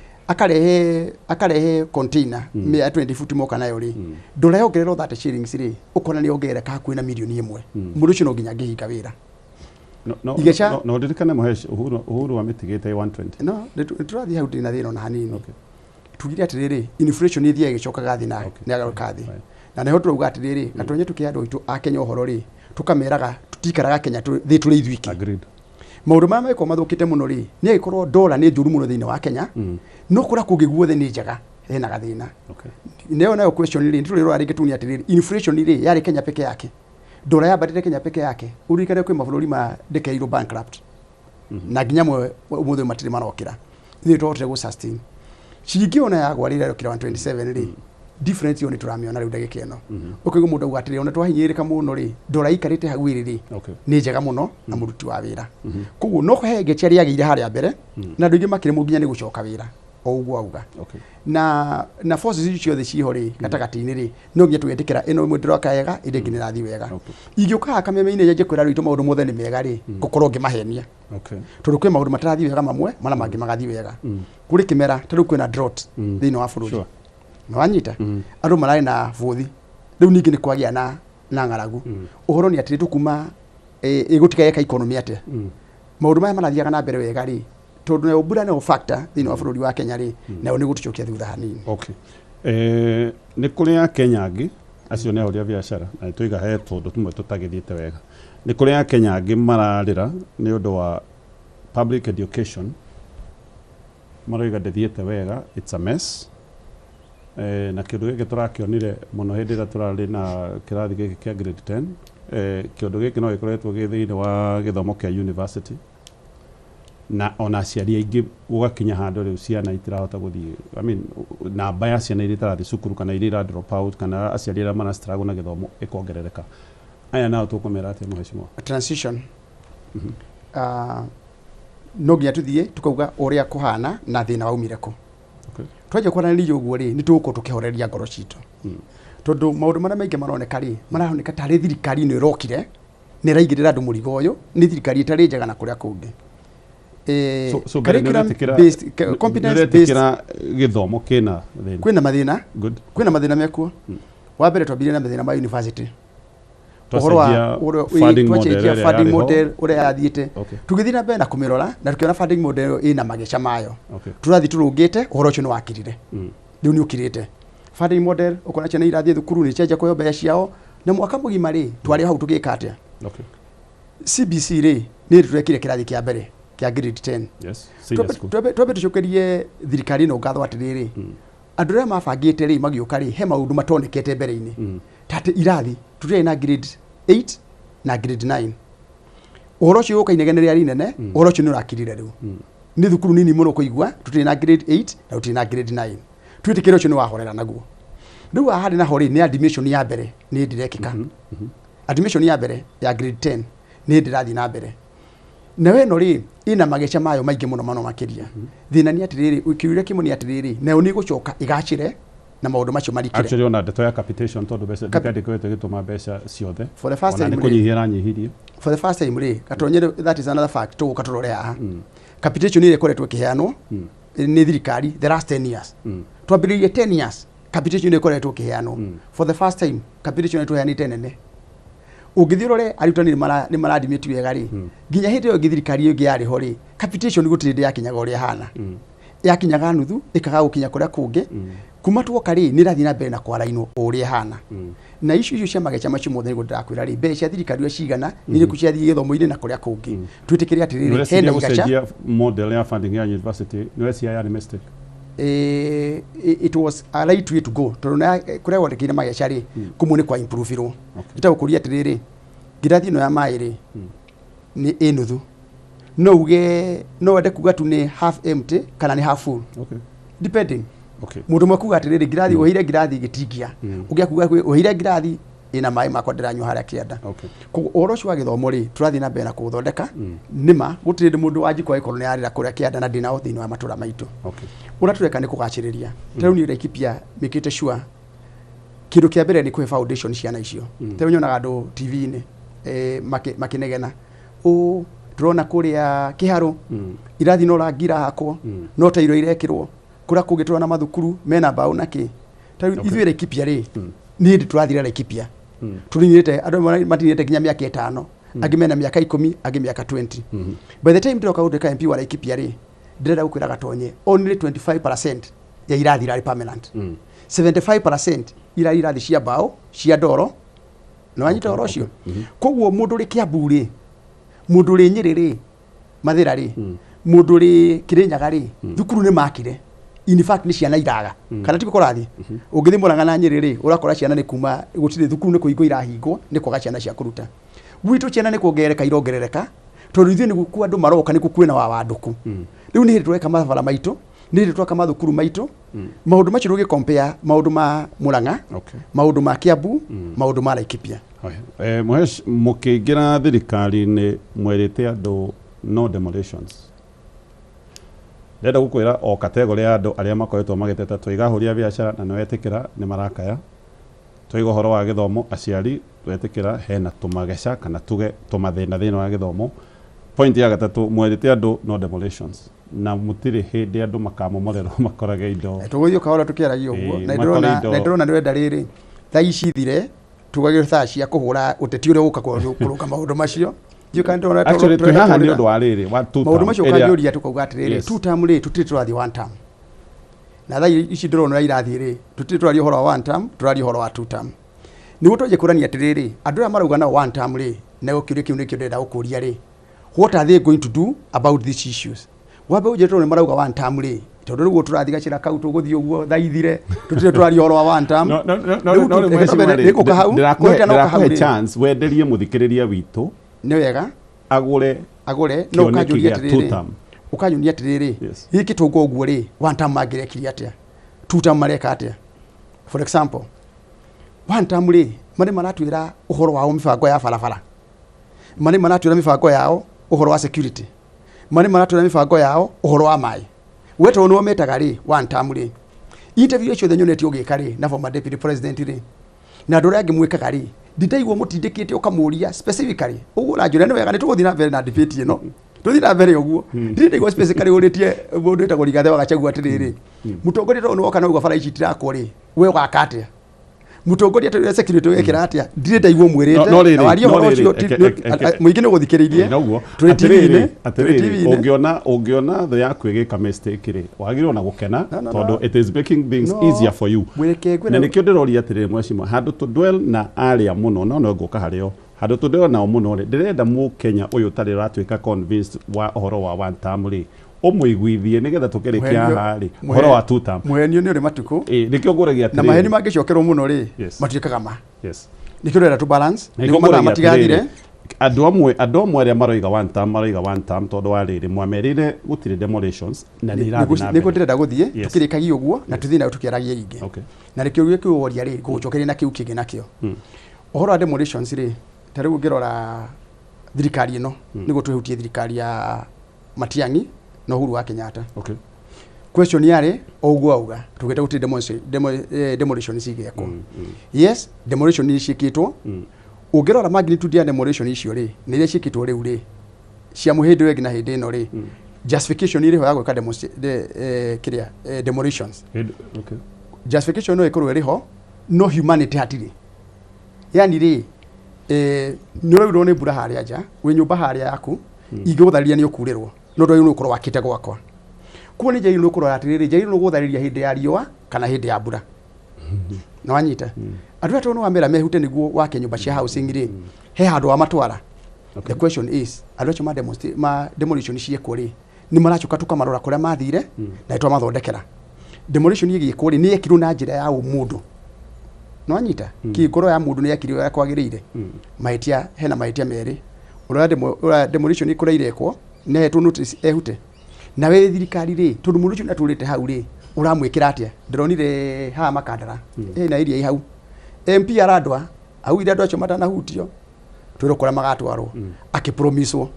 Akarehe container ya 20 foot moka nayo rĩ, ndora yongererwo 30 shillings rĩ, ũkona nĩ yongerereka hakuhĩ na mirioni 1. Mũndũ ũcio no nginya angĩhinga wĩra. No, Igeca- no ndirikane Mũhesh, Uhuru amĩtigĩte 120. No nĩ tũrathiĩ hau, ndĩ na thĩna ona hanini. Tugire atĩrĩrĩ, inflation ĩthiaga ĩgĩcokaga thĩ na nĩ agoka thĩ. Na nĩho tũrauga atĩrĩrĩ, gatonye tũkĩhe andũ aitũ a Kenya ũhoro rĩ, tũkameraga tũtikaraga Kenya thĩ tũrĩ ithuiki. Agreed. Maũndũ marĩa magĩkorwo mathũkĩte mũno rĩ, nĩ agĩkorwo dola nĩ njũru mũno thĩinĩ wa Kenya, no kũrĩa kũngĩ guothe nĩ njega, hena gathĩna. Nayo question rĩ, nĩtũrĩrora rĩngĩ tuone atĩrĩrĩ, inflation rĩ yarĩ Kenya peke yake? Dola yambatĩte Kenya peke yake? Ũririkane kwĩ mabũrũri ma declared bankrupt na nginya mwe ũmũthĩ matirĩ marokĩra. Ithuĩ twahotire gũ sustain ciringi ona yagwa rĩrĩa yokĩra 127 rĩ, difference ĩyo nĩ tũramĩona rĩu ndagĩka ĩno. Ũkaigua mũndũ auga atĩrĩ, ona twahinyĩrĩrĩka mũno rĩ, dola ikarĩte hau ĩrĩ rĩ, nĩ njega mũno na mũruti wa wĩra. Koguo no he ngĩcha rĩagĩire harĩa mbere na andũ aingĩ makĩremwo nginya nĩ gũcoka wĩra o ũguo auga. Na forces icio ciothe ciho rĩ gatagatĩ-inĩ rĩ, no nginya tũgetĩkĩra ĩno ĩmwe ndĩroka wega, ĩrĩa ĩngĩ nĩ ĩrathiĩ wega. Ingĩũka haha kameme-inĩ nyanjie kwĩra andũ aitũ maũndũ mothe nĩ mega rĩ, ngũkorwo ngĩmahenia, tondũ kwĩ maũndũ matarathiĩ wega mamwe, marĩa mangĩ magathiĩ wega. Kũrĩ kĩmera ta rĩu kwĩna drought thĩinĩ wa bũrũri. Nĩ wanyita? Andũ mararĩ na bũthi, rĩu ningĩ nĩ kwagĩa na ng'aragu. Ũhoro nĩ atĩrĩ, tũkuma ĩgũtiga yeka economy atĩa? Maũndũ maya marathiaga na mbere wega rĩ, tondũ nayo mbura nayo factor thĩinĩ wa bũrũri wa Kenya rĩ, nayo nĩ gũtũcokia thutha hanini. Okay. Nĩ kũrĩ Akenya angĩ, acio nĩ ahũri a biacara na nĩtwaiga he tũndũ tũmwe tũtagĩthiĩte wega. Nĩ kũrĩ Akenya angĩ mararĩra nĩ ũndũ wa public education, maroiga ndĩthiĩte wega, it's a mess. Na kĩũndũ gĩkĩ tũrakĩonire mũno hĩndĩ ĩrĩa tũrarĩ na kĩrathi gĩkĩ kĩa grade 10. Kĩũndũ gĩkĩ no gĩkoretwo gĩ thĩinĩ wa gĩthomo kĩa university, na ona aciari aingĩ gũgakinya handũ rĩu ciana itirahota gũthiĩ, I mean, namba ya ciana iria itarathiĩ cukuru kana iria ira drop out kana aciari arĩa mara struggle na gĩthomo ĩkongerereka. Aya nao tũkũmera atĩa, mheshimiwa? Transition, no nginya tuthiĩ tukauga ũrĩa kũhana na thĩna waumire kũ. Twanjia kwaranĩria ũguo rĩ, nĩ tũgũkorwo tũkĩhoreria ngoro citũ, tondũ maũndũ marĩa maingĩ maroneka rĩ, maroneka tarĩ thirikari ĩno ĩrokire nĩ ĩraigĩrĩra andũ mũrigo ũyũ, nĩ thirikari ĩtarĩ njega na kũrĩa kũngĩ. So mbere nĩ Curriculum ũretĩkĩra based, competence based. Nĩ ũretĩkĩra gĩthomo kĩna thĩna? Kwĩna mathĩna. Good. Kwĩna mathĩna mekuo. Wa mbere twambirie na mathĩna ma university, ũhoro wa Twacenjia funding model twacenjia ĩrĩa funding yarĩ ho. model ũrĩa yathiĩte. Tũgĩthiĩ na mbere na kũmĩrora na tũkĩona funding model ĩna mageca mayo. Tũrathiĩ tũrũngĩte ũhoro ũcio nĩ wakirire. Rĩu nĩ ũkirĩte. Funding model, ũkona ciana irathiĩ thukuru nĩ cianjia kũheo mbeca ciao, na mwaka mũgima rĩ, twarĩ hau tũgĩka atĩa? CBC rĩ, nĩ tũrekire kĩrathi kĩa mbere kĩa grade 10. Yes, senior school. Twambe tũcokerie thirikari ĩno ngatho atĩrĩrĩ, andũ arĩa mabangĩte rĩ, magĩũka rĩ, he maũndũ matonekete mbere-inĩ, ta atĩ irathi tũtiarĩ na grade 8 na grade 9. Ũhoro ũcio ũka inegene rĩarĩ inene. Ũhoro ũcio nĩ ũrakirire rĩu. Nĩ thukuru nini mũno kũigua tũtirĩ na grade 8 na tũtirĩ na grade 9. Twĩtĩkĩre ũcio nĩ wahorera naguo. Rĩu haha harĩ naho rĩ, nĩ admission ya mbere nĩ ndĩrekĩka. Admission ya mbere ya grade 10 nĩ ndĩrathiĩ na mbere, nayo ĩno rĩ, ĩna mageca mayo maingĩ mũno mũno makĩria. Thĩna nĩ atĩrĩrĩ, kĩũria kĩmwe nĩ atĩrĩrĩ, nayo nĩ ĩgũcoka ĩgacĩre na maũndũ macio marikĩre? Actually, ona ndeto ya capitation, tondũ mbeca thirikari ndĩkoretwo ĩgĩtũma mbeca ciothe. For the first Ona time nĩ rĩ, kũnyihia ĩranyihirie. For the first time rĩ, Gatonyere, that is another fact tũgũka tũrore haha. Capitation ĩrĩa ĩkoretwo ĩkĩheanwo nĩ thirikari the last 10 years, twambĩrĩirie 10 years, capitation ĩrĩa ĩkoretwo ĩkĩheanwo, for the first time capitation ĩrĩa tũheanĩte nene, ũngĩthiĩ ũrore arutani nĩ maradimĩti wega rĩ, nginya hĩndĩ ĩyo ĩngĩ thirikari ĩyo ĩngĩ yarĩ ho rĩ, capitation gũtirĩ hĩndĩ yakinyaga ũrĩa ĩhana. Yakinyaga nuthu, ĩkaga gũkinya kũrĩa kũngĩ. Kuma tuoka rĩ, nĩ ĩrathiĩ na mbere na kwarainwo o ũrĩa ĩhana. Na icio cia mageca macio mothe, nĩguo ndĩrakwĩra rĩ, mbeca cia thirikari ũrĩa cigana, nĩ irĩkũ ciathiĩ gĩthomo-inĩ na kũrĩa kũngĩ. Twĩtĩkĩre atĩrĩrĩ, Nĩ hena ũreciria igaca. gũcenjia model ya funding ya university, nĩ ũreciria yarĩ mistake? It was a right way to go, tondũ na kũrĩa gwandĩkĩire mageca rĩ, kũmwe nĩ kwa improve-irwo. Ĩtagũkũria atĩrĩrĩ, ngirathi ĩno ya maĩ rĩ, nĩ ĩ nuthu, no uge, no wende kuga tu nĩ half empty kana nĩ half full, depending. Mũndũ ũmwe kuga atĩrĩrĩ, ngirathi ũheire ngirathi gĩtingia, ũngĩ akuga ũheire ngirathi ĩna maĩ makwa ndĩranyua harĩa kĩanda. Koguo ũhoro ũcio wa gĩthomo rĩ, tũrathiĩ na mbere na kũũthondeka. Nĩma gũtirĩ hĩndĩ mũndũ wa njiko angĩkorwo nĩ arĩra kũrĩa kĩanda na ndĩnao thĩinĩ wa matũra maitũ. Ũrĩa tũreka nĩ kũgacĩrĩria. Ta rĩu niĩ Laikipia mĩkĩte sure kĩndũ kĩa mbere nĩ kũhe foundation ciana icio. Ta rĩu nyonaga andũ TV-inĩ makĩnegena ũ tũrona kũrĩa kĩharũ irathi no rangi irahakwo, no tairo irekĩrwo. Kũrĩa kũngĩ tũrona mathukuru mena mbaũ na kĩ. Ta rĩu ithuĩ Laikipia rĩ, nĩ hĩndĩ tũrathira Laikipia, tũninĩte andũ amwe matinĩte nginya mĩaka 5, angĩ mena mĩaka 10, angĩ mĩaka 20. By the time ndĩroka gũtuĩka MP wa Laikipia rĩ, ndĩrenda gũkwĩra Gatonye, only 25% ya irathi irarĩ permanent, 75% irarĩ irathi cia mbaũ, cia ndoro. Nĩ wanyita ũhoro ũcio? Koguo mũndũ ũrĩ Kiambu rĩ, mũndũ ũrĩ Nyĩrĩ rĩ, Mathĩra rĩ, mũndũ ũrĩ Kĩrĩnyaga rĩ, thukuru nĩ makire. In fact, nĩ ciana iraga, kana tiko kũrathiĩ? Ũngĩthiĩ Mũrang'a na Nyĩrĩ rĩ, ũrakora ciana nĩ kuma gũtirĩ thukuru, nĩ kũhingwo irahingwo nĩ kwaga ciana cia kũruta. Gwitũ ciana nĩ kuongerereka irongerereka, tondũ ithuĩ nĩguo andũ maroka, nĩkuo kwĩna wa wandũku. Rĩu nĩ hĩndĩ tũreka mabarabara maitũ, nĩ hĩndĩ twaka mathukuru maitũ. Maũndũ macio ndũgĩ compare maũndũ ma Mũrang'a, maũndũ ma Kiambu, maũndũ ma Laikipia. Haya. Mũhesh, mũkĩingĩra thirikari-inĩ mwerĩte andũ no demolitions. Ndĩrenda gũkwĩra o category ya andũ arĩa makoretwo magĩteta, twaiga ahũri a biacara na nĩwetĩkĩra nĩ marakaya, twaiga ũhoro wa gĩthomo, aciari twetĩkĩra hena tũmageca kana tuge tũmathĩna thĩinĩ wa gĩthomo. Point ya gatatũ, mwerĩte andũ no demolitions na mũtirĩ hĩndĩ andũ makamomorerwo makorage indo. Tũgũthiĩ kahora tũkĩaragia ũguo. Na makore ndĩrona na ndĩrona ndĩrenda rĩrĩ thaa ici thire tugagĩre thaa cia kũhũra ũteti ũrĩa ũgũka kũrũnga maũndũ macio. Ndiũĩ kana ndĩrona Actually, twĩ tũrenda haha nĩ kũhũrĩra. ũndũ wa rĩrĩ wa two Maũndũ term, macio ũkanjũria, tũkauga atĩrĩrĩ, two term rĩ, tũtirĩ tũrathiĩ one term, na thaa ici ndĩrona ũrĩa irathiĩ rĩ, tũtirĩ tũraria ũhoro wa one term, tũraria ũhoro wa two term, nĩguo twanjie kũrania atĩrĩrĩ, andũ aya marauga nao one term rĩ, nayo kĩũria kĩu nĩkĩo ndĩrenda gũkũria rĩ, what are they going to do about these issues? Wambe ũnjĩre, tondũ nĩ marauga one term rĩ, tondũ rĩu tũrathiĩ gacĩra kau tũgũthiĩ ũguo thaa ithire, tũtirĩ tũraria ũhoro wa one term. No, Rĩu no, reke mheshimiwa twambe rĩ, nĩngũka hau, no hau ndĩrakũhe rĩ. chance wenderie mũthikĩrĩria witũ Nĩ wega. Agũre Agũre no kĩoneki ũkanjũria gĩa two atĩrĩrĩ, term. Ũkanyonia atĩrĩrĩ, gĩkĩ tũngũ ũguo rĩ, one term mangĩrekire atĩa, two term mareka atĩa? For example, one term rĩ, marĩ maratwĩra ũhoro wao mĩbango ya barabara, marĩ maratwĩra mĩbango yao ũhoro wa security, marĩ maratwĩra mĩbango yao ũhoro wa maĩ. We tondũ nĩo metaga rĩ one term rĩ, interview ciothe nyonete ũgĩka rĩ na former deputy president rĩ, na andũ arĩa angĩ mwĩkaga rĩ, ndindaigua mũtindĩkĩte ũkamũria specifically ũguo ũranjũria. Nĩ wega, nĩ tũgũthiĩ na mbere na debate ĩno, tũthiĩ na mbere ũguo. Ndirĩ ndaigua specifically ũrĩtie mũndũ wĩtagwo Rigathĩ wa Gachagua atĩrĩrĩ, mũtongoria, tondũ nĩwoka na uga bara ici itirakwo rĩ, we ũgaka atĩa? Mũtongoria tũrĩ security wekĩra atĩa? Ndirĩ ndaigua mwĩrĩte. No rĩrĩ, Na waria no ũhoro rĩrĩ, ũcio mũingĩ nĩ ũgũthikĩrĩirie. Noguo. Tũrĩ Atĩrĩrĩ, TV-inĩ, tũrĩ atĩrĩrĩ, TV-inĩ. Ũngĩona thũ yaku ĩgĩka mistake rĩ, wagĩrĩirwo na gũkena, No, no, tondũ no. it is making things No. easier for you. Mwĩreke ngwĩre- Na nĩkĩo ndĩroria atĩrĩrĩ, mheshimiwa, handũ tũ dwell na arĩa mũno, no ngũka harĩo, handũ tũ dwell nao mũno rĩ, ndĩrenda mũkenya ũyũ ũtarĩ ũratuĩka convinced wa ũhoro wa one term rĩ, ũmũiguithie nĩgetha tũkĩrĩkia haha rĩ, ũhoro wa two term. Mũhenio nĩ ũrĩ matukũ. Ĩ, nĩkĩo ngũragia Na maheni atĩrĩrĩ. mangĩcokerwo mũno rĩ, matuĩkaga ma. Nĩkĩo ndĩrenda tũ balance Nĩkĩo nĩguo mathaa ngũragia matigathire. atĩrĩrĩ, andũ amwe arĩa maroiga one term, maroiga one term tondũ wa rĩrĩ, mwamerire gũtirĩ demolitions na nĩ irathiĩ na Nĩguo mbere. ndĩrenda gũthiĩ. Tũkĩrĩkagia ũguo na tũthiĩ nayo tũkĩaragia ingĩ. Na nĩkĩo gĩkĩ woria rĩ, ngũgũcokeria na kĩu kĩngĩ nakĩo. Ũhoro wa demolitions rĩ, ta rĩu ũngĩrora thirikari ĩno, nĩguo twĩhutie thirikari ya Matiang'i na Uhuru wa Kenyatta. Question yarĩ o ũguo auga tugĩte gũtirĩ demolition cigĩkwo. Yes, demolition nĩ ciĩkĩtwo. Ũngĩrora magnitude ya demolition icio rĩ, nĩ iria ciĩkĩtwo rĩu rĩ, cia mũhĩndĩ ũyũ ĩngĩ na hĩndĩ ĩno rĩ, justification ĩrĩ ho ya gwĩka kĩrĩa, demolitions. Justification no ĩkorwo ĩrĩ ho, no humanity hatirĩ. Yani rĩ, nĩ ũraurĩrwo nĩ mbura harĩa nja, wĩ nyũmba harĩa yaku, ingĩgũtharĩria nĩ ũkurĩrwo, no ndwagĩrĩirwo nĩ gũkorwo wakĩte gwakwa. Kuo nĩ njagĩrĩirwo nĩ kũrora atĩrĩrĩ, njagĩrĩirwo nĩ gũgũtharĩria hĩndĩ ya riũa kana hĩndĩ ya mbura. Na wanyita? Andũ aya tondũ nĩ wamera mehute nĩguo wake nyũmba cia housing rĩ, he handũ wamatwara. The question is, andũ acio ma demolition ciekwo rĩ, nĩ maracoka tũkamarora kũrĩa mathire na nĩ twamathondekera. Demolition ĩgĩkwo rĩ, nĩ yekirwo na njĩra ya ũmũndũ. Nĩ wanyita? Kĩ ngoro ya mũndũ nĩ yekirwo ũrĩa kwagĩrĩire. Mahĩtia, hena mahĩtia merĩ. Ũrĩa demolition kũrĩa irekwo, nĩ ahetwo notice ehute. Na we thirikari rĩ, tondũ mũndũ ũcio nĩ atũrĩte hau rĩ, ũramwĩkĩra atĩa? Ndĩronire haha Makandara, hena area ĩ hau. MP arandwa, augire andũ acio matanahutio, twĩrwo kũrĩa magatwarwo, akĩpromiswo.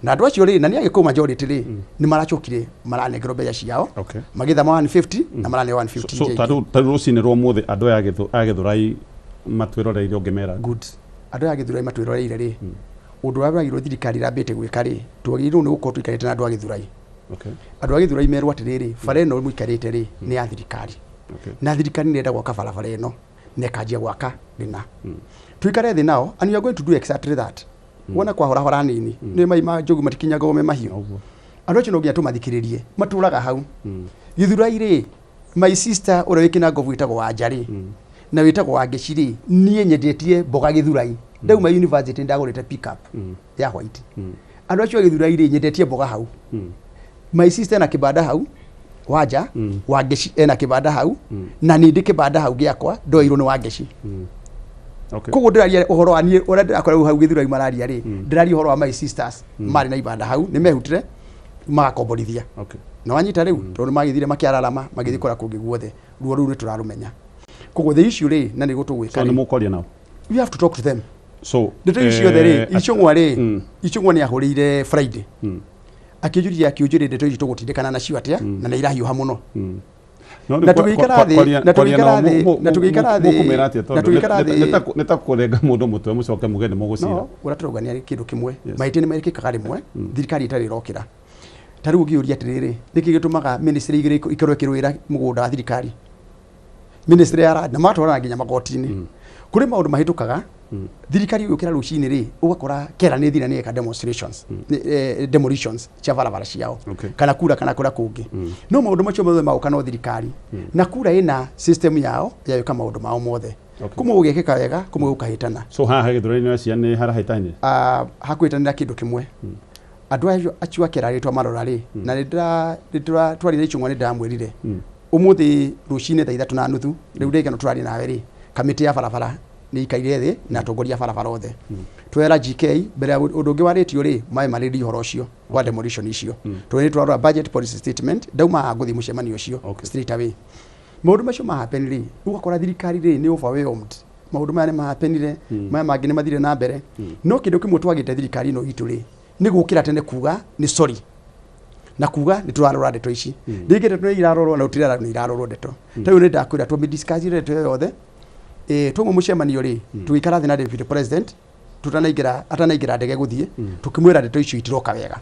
Na andũ acio rĩ, na nĩ agĩkũyũ majority rĩ, nĩ maracokire maranengerwo mbeca ciao, magĩthama 150 na maraneo 150 So ingĩ. ta rĩu rũcinĩ rwa ũmũthĩ, andũ aya a Gĩthũrai matwĩroreire ũngĩmera? Good. Andũ aya a Gĩthũrai matwĩroreire rĩ, ũndũ ũrĩa wagĩrĩirwo thirikari ĩrambĩte gwĩka rĩ, twagĩrĩirwo nĩ gũkorwo tũikarĩte na andũ a Gĩthũrai. Andũ a Gĩthũrai merwo atĩrĩrĩ, bara ĩno mũikarĩte rĩ, nĩ ya thirikari. Na thirikari nĩ ĩrenda gwaka barabara ĩno na ĩkanjia gwaka rĩna. Tuikare thĩ nao, and we are going to do exactly that. Wona kwahorahora nini, nĩ mai ma njogu matikinyagwo me mahiũ. Andũ acio no nginya tũmathikĩrĩrie, matũraga hau. Gĩthũrai rĩ, my sister ũrĩa wĩ Kĩnangobu wĩtagwo Wanja rĩ, na wĩtagwo Wangeci rĩ, niĩ nyendetie mboga Gĩthũrai. Ndauma university ndagũrĩte pickup ya white. Andũ acio a Gĩthũrai rĩ, nyendetie mboga hau. My sister ena kĩbanda hau, Wanja, Wangeci ena kĩbanda hau, na niĩ ndĩ kĩbanda hau gĩakwa, ndoirwo nĩ Wangeci. Koguo ndĩraria ũhoro wa niĩ, ũrĩa ndĩrakora rĩu hau Gĩthũrai mararia rĩ, ndĩraria ũhoro wa my sisters, marĩ na ibanda hau, nĩ mehutire, magakomborithia. Na wanyita rĩu, tondũ nĩ magĩthire makĩararama, magĩthiĩ kũrĩa kũngĩ guothe. Ruo rũu nĩ tũrarũmenya. Koguo the issue rĩ, na nĩguo tũgwĩka So rĩ, nĩ mũkwaria nao? We have to talk to them. So, Ndeto ici ciothe rĩ, Icũng'wa rĩ, Icũng'wa nĩ ahũrĩire Friday. Akĩnjũria, akĩnjũria ndeto ici tũgũtindĩkana nacio atĩa, na nĩ irahiũha mũno. No Na tũgĩikara thĩ, na tũgĩikara thĩ, na tũgĩikara thĩ, mũkũmĩra atĩa? na Tondũ tũgĩikara thĩ. nĩ ta kũrenga mũndũ mũtwe mũcoke muge nĩ mũgũcira. No ũrĩa tũrauga nĩ kĩndũ kĩmwe. Yes. Mahĩtia nĩ mekĩkaga rĩmwe, thirikari ĩtarĩ ĩrokĩra. Ta rĩu ũngĩũria atĩrĩrĩ, nĩkĩ gĩtũmaga ministry igĩrĩ ikorwo ĩkĩrũĩra mũgũnda wa thirikari, ministry ya land, na matwarana nginya magoti-inĩ? Kũrĩ maũndũ mahĩtũkaga thirikari ĩgũkĩra rũcinĩ rĩ, ũgakora kera nĩ thira nĩ eka demonstrations, demolitions cia barabara ciao, kana kura kana kũrĩa kũngĩ. No maũndũ macio mothe maũka no thirikari na kura ĩna system yao ya gwĩka maũndũ mao mothe. Kũmwe gũgekĩka wega, kũmwe gũkahĩtana. So haha Gĩthũrai-inĩ cia nĩ harahĩtania? Ah, hakuhĩtanĩra kĩndũ kĩmwe. Andũ acio acio akera rĩtwa marora rĩ, na nĩ twarire Icũng'wa, nĩ ndĩramwĩrire ũmũthĩ rũcinĩ thaa 3:30 rĩu ndĩgano tũraria nawe rĩ, kamĩtĩ ya barabara nĩ ikaire thĩ na atongoria a barabara othe, twera GK mbere ya ũndũ ũngĩ warĩtio rĩ, maĩ marĩrie ũhoro ũcio wa demolition icio, tondũ nĩ twarora budget policy statement, ndauma haha ngũthiĩ mũcemanio ũcio straight away. Maũndũ macio ma happen rĩ, ũgakora thirikari rĩ nĩ overwhelmed. Maũndũ maya nĩ mahapenire, maya mangĩ nĩ mathire na mbere. No kĩndũ kĩmwe twagĩte thirikari ĩno itũ rĩ, nĩ gũkĩra tene kuga nĩ sorry na kuga nĩ tũrarora ndeto ici. Rĩngĩ ndeto nĩ irarorwo na gũtirĩ nĩ irarorwo ndeto. Ta rĩu nĩ ndakwĩra twamĩ discuss ndeto ĩyo yothe, twauma mũcemanio rĩ, tũgĩikara thĩ na deputy president tutanaingĩra, atanaingĩra ndege gũthiĩ, tũkĩmwĩra ndeto icio itiroka wega.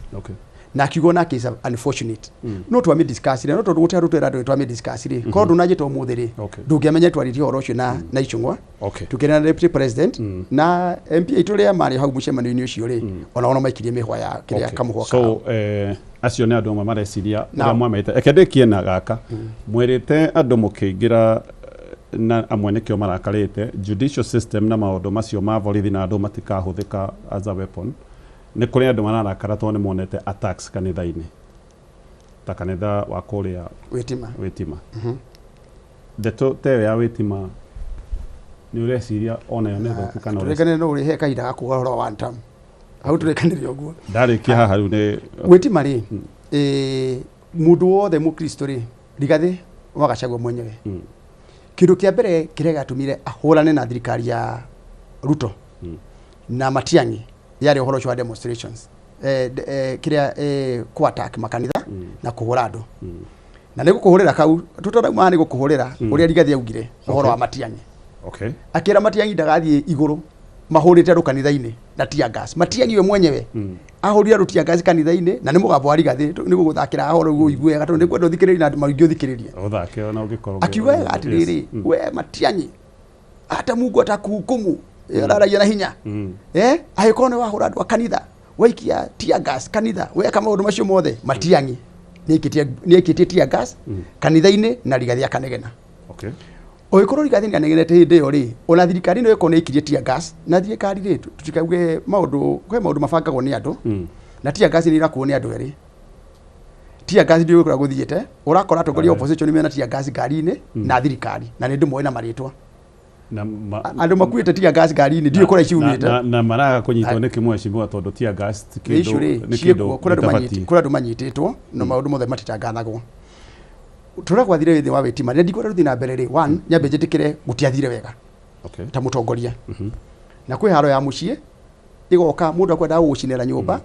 Na akiuga nake is unfortunate. No twami discuss no tondu gutari twera andu twami discuss ri korwo ndunanjita umuthi ri, ndungiamenya twaririe uhoro ucio na Ichung'wa. Tukĩrĩ na deputy president na MP aitũ rĩa marĩ hau mũcemanio-inĩ ũcio rĩ, ona maikirie mĩhwa ya kĩrĩa kamũhwa kao. So acio nĩ andũ amwe mareciria ũrĩa mwamete. Eke ndĩkie na gaka mwĩrĩte andũ mũkĩingĩra na amwe nĩkĩo marakarĩte judicial system na maũndũ macio ma borithi na andũ matikahũthĩka as a weapon. Nĩ kũrĩ andũ mararakara tondũ nĩ monete attacks kanitha-inĩ ta kanitha wa kũrĩa Witima. Witima. Ndeto ta ĩyo ya Witima nĩ ũreciria onayo nĩ thũku kana ũreciria? Tũrĩkanĩre no ũrĩhe kahinda ga kuga ũhoro wa one term hau, tũrĩkanĩre ũguo. Ndarĩkia haha rĩu nĩ Witima rĩ, mũndũ wothe mũkristo rĩ, Rigathĩ wa Gachagua mwenyewe, kĩndũ kĩa mbere kĩrĩa gĩatũmire ahũrane na thirikari ya Ruto na Matiang'i yarĩ ũhoro ũcio wa demonstrations, kĩrĩa ku attack makanitha na kũhũra andũ. Na nĩ gũkũhũrĩra kau tũtarauma nĩ gũkũhũrĩra ũrĩa Rigathĩ augire ũhoro wa Matiang'i. Akĩra Matiang'i ndagathiĩ igũrũ mahũrĩte andũ kanitha-inĩ na tear gas. Matiang'i we mwenyewe ahũrire andũ tear gas kanitha-inĩ, na nĩ mũgambo wa Rigathĩ nĩ gũgũthakĩra haha ũrĩa ũigue wega tondũ nĩ kwenda ũthikĩrĩrie na andũ maingĩ ũthikĩrĩrie. Ũthake ona ũngĩkorwo. Akiuga wega atĩrĩrĩ, we Matiang'i, hata Mungu atakuhukumu. Araragia na hinya, angĩkorwo nĩ wahũra andũ a kanitha, waikia tear gas kanitha, weka maũndũ macio mothe. Matiang'i nĩ aikĩtie tear gas kanitha-inĩ na Rigathĩ akanegena. Ũgĩkorwo Rigathĩ nĩ anegenete hĩndĩ ĩyo rĩ, ona thirikari no ĩkorwo nĩ ĩikirie tear gas na thirikari rĩ, tutikauge maũndũ, kwĩ maũndũ mabangagwo nĩ andũ. Na tear gas nĩ irakuo nĩ andũ erĩ. Tear gas ndiũĩ kũrĩa gũthiĩte, ũrakora atongoria a opposition mena tear gas ngari-inĩ na thirikari, na nĩ ndĩmoĩ na marĩtwa. Na ma, Andũ makuĩte tear gas ngari-inĩ, ndiũĩ kũrĩa ciumĩte. Na maraga kũnyitwo nĩ kĩmwe mheshimiwa tondũ tear gas ti Nĩ issue kĩndũ rĩ nĩ kĩndũ ciĩkuo kũrĩa andũ gĩtabatiĩ. Kũrĩa andũ manyitĩtwo na maũndũ mothe matitangathagwo. Tũrĩa gwathire thĩ wa Witima rĩrĩa ndikwenda rũthiĩ na mbere rĩ, one, nyambe njĩtĩkĩre gũtiathire wega ta mũtongoria. Na kwĩ haro ya mũciĩ ĩgoka, mũndũ akwendaga gũgũcinĩra nyũmba,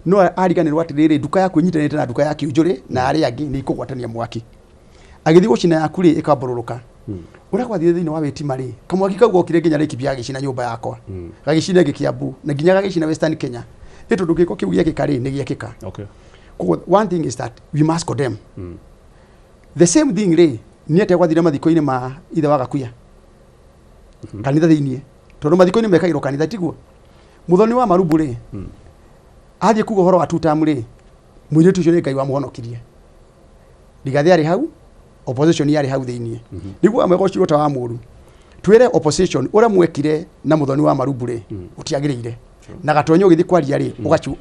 no ariganĩrwo atĩrĩrĩ, nduka yaku ĩnyitanĩte na nduka ya kĩũnjũrĩ na arĩa angĩ nĩ ikũgwatania mwaki, agĩthiĩ gũcina yaku rĩ, ĩkambũrũrũka. Ũrĩa gwathire thĩinĩ wa Witima rĩ, kamwaki kau gokire nginya Laikipia gagĩcina nyũmba yakwa, gagĩcina ĩngĩ Kiambu, na nginya gagĩcina Western Kenya. Ĩ tondũ gĩko kĩu gĩekĩka rĩ, nĩ gĩekĩka. Koguo one thing is that we must condemn. The same thing rĩ, nĩ atĩa gwathire mathiko-inĩ ma ithe wa Gakuya kanitha thĩiniĩ, tondũ mathiko-inĩ mekagĩrwo kanitha, tiguo? Mũthoni wa Marumbu rĩ, athiĩ kuga ũhoro wa two term rĩ, mũirĩtu ũcio nĩ Ngai wamũhonokirie. Rigathĩ arĩ hau, opposition yarĩ hau thĩiniĩ, nĩguo amwe gocirwo ta wa mũru. Twĩre opposition ũrĩa mwekire na Mũthoni wa Marumbu rĩ, ũtiagĩrĩire. Na Gatonyo ũgĩthiĩ kwaria rĩ,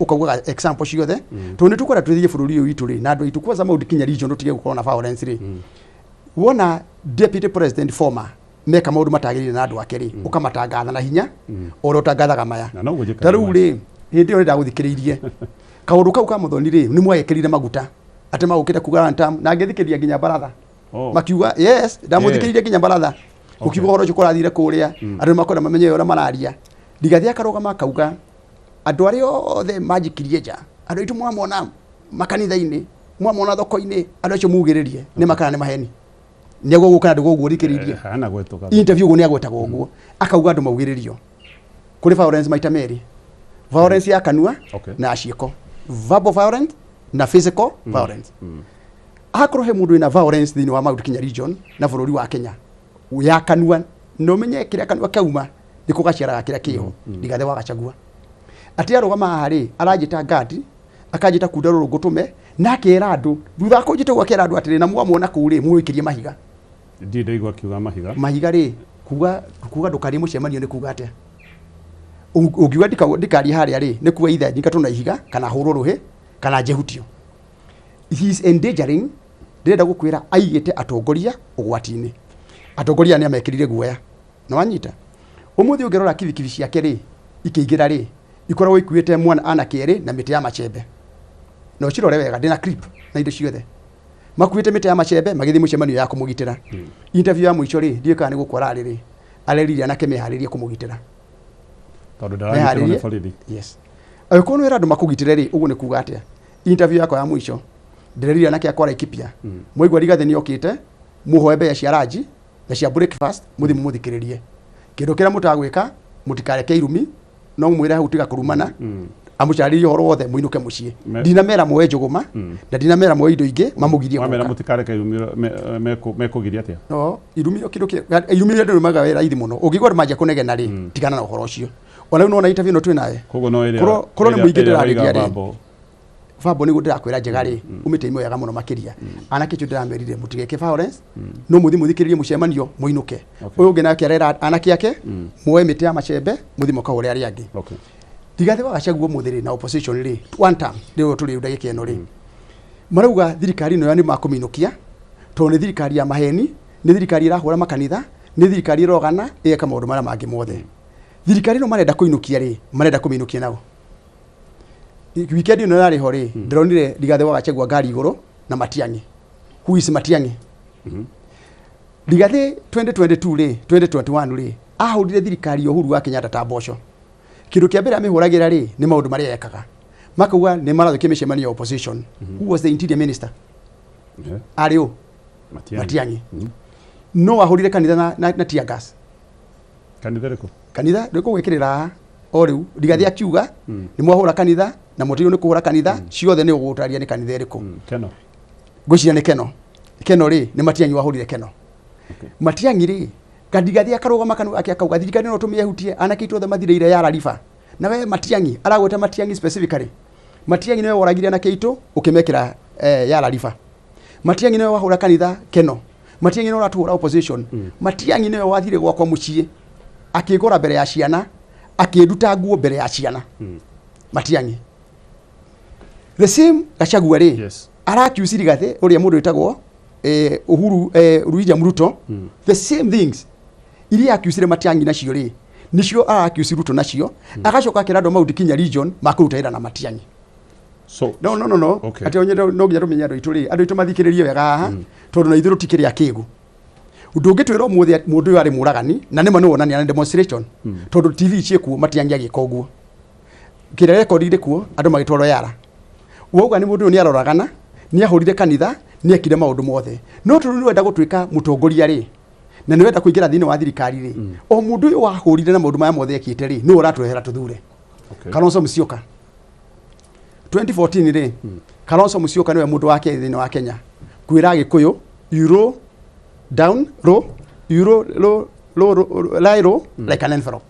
ũkaugaga example ciothe, tondũ nĩ tũkwenda tũthiĩ bũrũri ũyũ witũ rĩ na andũ aitũ, kwanza Mount Kenya region, tũtige gũkorwo na violence rĩ. Wona deputy president former meka maũndũ matagĩrĩire na andũ ake rĩ, ũkamatangatha na hinya o ũrĩa ũtangathaga maya. Na no gwĩjĩka. Ta rĩu rĩ, hĩndĩ ĩyo nĩ ndagũthikĩrĩirie kaũndũ kau ka Mũthoni rĩ, nĩ mwagekĩrire maguta atĩ magũkĩte kuga one term, na ngĩthikĩrĩria nginya baratha. Makiuga yes, ndamũthikĩrĩirie nginya baratha ũkiuga ũhoro ũcio kũrathire kũrĩa. Andũ nĩ makwenda mamenye ũrĩa mararia. Rigathĩ akarũgama akauga andũ arĩa othe manjikirie nja, andũ aitũ mwamona makanitha-inĩ, mwamona thoko-inĩ, andũ acio mugĩrĩrie nĩ makana nĩ maheni, nĩguo gũka andũ ũguo thikĩrĩirie. Hana gwetũka. Interview ũguo nĩ agwetaga ũguo, akauga andũ maugĩrĩrio kũrĩ violence maita merĩ, violence ya kanua na ya ciĩko, verbal violence na physical violence. Akorwo he mũndũ wĩna violence thĩinĩ wa Mount Kenya region na bũrũri wa Kenya ya kanua, na ũmenye kĩrĩa kanua kauma nĩko gaciaraga kĩrĩa kĩho. Rigathĩ wa Gachagua atĩ arũgama haha rĩ, aranjĩta ngandi, akanjĩta kunda rũrũ ngũtũme, na akera andũ thutha wa kũnjĩta ũguo, akera andũ atĩrĩ, na mwamwona kũu rĩ, mũgũikĩrie mahiga. Ndirĩ ndaigua akiuga mahiga. Mahiga rĩ, kuga ndũkarie mũcemanio nĩ kuga atĩa? Ũngiuga ndikarie harĩa rĩ, nĩ kuga ithe nyingatwo na ihiga kana hũrwo rũhĩ kana njehutio. He is endangering. Ndĩrenda gũkwĩra aigĩte atongoria ũgwati-inĩ. Atongoria nĩ amekĩrire guoya na wanyita ũmũthĩ ũngĩrora kibikibi ciake rĩ, ikĩingĩra rĩ, ikoragwo ikuĩte mwana anake erĩ na mĩtĩ ya macembe, na ũcirore wega, ndĩna clip na indo ciothe, makuĩte mĩtĩ ya macembe magĩthiĩ mũcemanio ya kũmũgitĩra. Interview ya mũico rĩ, ndiũĩ kana nĩ gũkũ ararĩ rĩ, arerire anake meharĩrie kũmũgitĩra. Tondũ ndaragitĩrwo nĩ Meharĩrie. borithi. Yes, angĩkorwo nĩ wĩra andũ makũgitĩre rĩ, ũguo nĩ kuga atĩa? Interview yakwa ya mũico ndĩrerire anake akwa Laikipia, mwaigua Rigathĩ nĩ okĩte, mũhoe mbeca cia ranji na cia breakfast, mũthiĩ mũmũthikĩrĩrie. Kĩndũ kĩrĩa mũtagwĩka, mũtikareke irumi, no mwĩre hau tiga kũrumana. Amũcarĩrie ũhoro wothe mũinũke mũciĩ. Ndinamera muoe njũgũma na ndinamera muoe indo ingĩ mamũgirie Wamera gũka. Mũtikareke irumiro mekũgiria atĩa? No irumiro kĩndũ kĩ irumiro andũ nĩmaga wĩra raithi mũno. Ũngĩigua andũ manjia kũnegena rĩ, tigana na ũhoro ũcio. Ona rĩu nĩwona interview ĩno twĩ nawe. Koguo no ĩrĩa Korwo nĩ mũingĩ ĩrĩa waiga ndĩrarĩria rĩ. bambo. Bambo nĩguo ndĩrakwĩra njega rĩ, umĩte imwe wega mũno makĩria. Anake acio ndĩramerire mũtigeke violence, no mũthiĩ mũthikĩrĩrie mũcemanio mũinũke. Ũyũ ũngĩ nake arera anake ake muoe mĩtĩ ya macembe mũthiĩ mũkahũre arĩa angĩ. Rigathĩ wa Gachagua ũmũthĩ rĩ na opposition rĩ, one term rĩu tũrĩ ndagĩka ĩno rĩ, marauga thirikari ĩno ya nĩ makũmĩinũkia tondũ nĩ thirikari ya maheni, nĩ thirikari ĩrahũra makanitha, nĩ thirikari ĩrogana ĩgeka maũndũ marĩa mangĩ mothe. Thirikari ĩno marenda kũinũkia rĩ, marenda kũmĩinũkia nao. Weekend ĩno yarĩ ho rĩ, ndĩronire Rigathĩ wa Gachagua ngari igũrũ na Matiang'i. Who is Matiang'i? Rigathĩ 2022 rĩ, 2021 rĩ, ahũrire thirikari ya Uhuru wa Kenyatta ta mboco. Kĩndũ kĩa mbere amĩhũragĩra rĩ, nĩ maũndũ marĩa ekaga. Makauga nĩ marathũkia mĩcemanio ya opposition. Who was the interior minister? Arĩ ũ? Matiang'i. Matiang'i. No ahũrire kanitha na tear gas. Kanitha ĩrĩkũ? Kanitha ndĩkũgwĩkĩrĩra haha o rĩu. Rigathĩ akiuga nĩ mwahũra kanitha na mũtigĩrĩrwo nĩ kũhũra kanitha ciothe, nĩ ũgũtarĩria nĩ kanitha ĩrĩkũ. Keno. Ngwĩciria nĩ Keno. Keno rĩ, nĩ Matiang'i wahũrire Keno. Matiang'i rĩ, Rigathĩ akarũgama kanua gake akauga thirikari no tũmĩehutie, anake aitũ othe mathirĩire Yara River. Na we Matiang'i, aragweta Matiang'i specifically. Matiang'i nĩwe woragire anake aitũ ũkĩmekĩra Yara River. Matiang'i nĩwe wahũra kanitha Keno. Matiang'i nĩwe ũratũhũra opposition. Matiang'i nĩwe wathire gwakwa mũciĩ akĩngora mbere ya ciana, akĩnduta nguo mbere ya ciana. Matiang'i. The same Gachagua rĩ, araccuse Rigathĩ ũrĩa mũndũ wĩtagwo Uhuru William Ruto, the same things iria accusire Matiang'i nacio rĩ, nicio araccuse Ruto nacio, agacoka akĩra andũ a Mount Kenya region makũruta wĩra na Matiang'i. So, No, no, no, no. Atĩ onye no nginya tũmenye andũ aitũ rĩ, andũ aitũ mathikĩrĩrie wega haha, tondũ na ithuĩ tũtikĩrĩ akĩgu. Ndũngĩtwĩra ũmũthĩ mũndũ ũyũ arĩ mũragani, na nĩma nĩ wonania na demonstration, tondũ TV ciĩkuo Matiang'i agĩka ũguo. Kĩrĩa record irĩ kuo, andũ magĩtwarwo Yara. Wauga nĩ mũndũ ũyũ nĩ aroragana, nĩ ahũrire kanitha, nĩ ekire maũndũ mothe. No tondũ nĩ wenda gũtuĩka mũtongoria rĩ, na nĩ wenda kũingĩra thĩinĩ wa thirikari rĩ, o mũndũ ũyũ wahũrire na maũndũ maya mothe ekĩte rĩ, nĩwe ũratũrehera tũthure. Kalonzo Musyoka 2014 rĩ, Kalonzo Musyoka nĩwe mũndũ wa kerĩ thĩinĩ wa Kenya kwĩra Agĩkũyũ, you roll down row, you roll, roll, roll, roll, lie low like an envelope.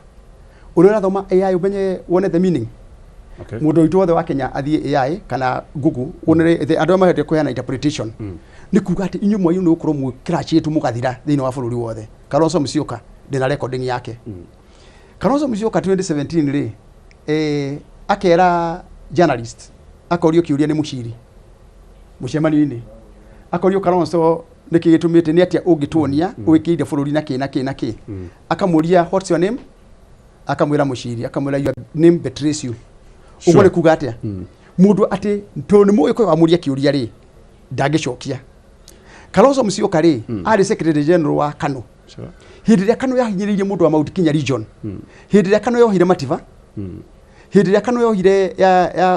Ũrĩa ũrathoma AI ũmenye wone the meaning. Mũndũ witũ wothe wa Kenya athiĩ AI kana Google wone andũ arĩa mahete kũheana interpretation. Nĩ kuga atĩ inyuĩ mwagĩrĩirwo nĩ gũkorwo mwĩ kĩraci mũgathira thĩinĩ wa bũrũri wothe. Kalonzo Musyoka ndĩna recording yake. Kalonzo Musyoka 2017 rĩ, akera journalist, akorio kĩũria nĩ mũciri mũcemanio-inĩ, akorio Kalonzo nĩkĩ gĩtũmĩte, nĩ atĩa ũngĩtuonia wĩkĩire bũrũri na kĩ na kĩ na kĩ. Akamũria, "What's your name?" Akamwĩra mũciri, akamwĩra, "Your name betrays you." Ũguo nĩ kuga atĩa? Mũndũ atĩ tondũ nĩ mũgĩkũyũ amũria kĩũria rĩ, ndangĩcokia. Kalonzo Musyoka rĩ, arĩ secretary general wa KANU. Hĩndĩ ĩrĩa KANU yahinyĩrĩirie mũndũ wa Mount Kenya region, hĩndĩ ĩrĩa KANU yohire Matiba, hĩndĩ ĩrĩa KANU yohire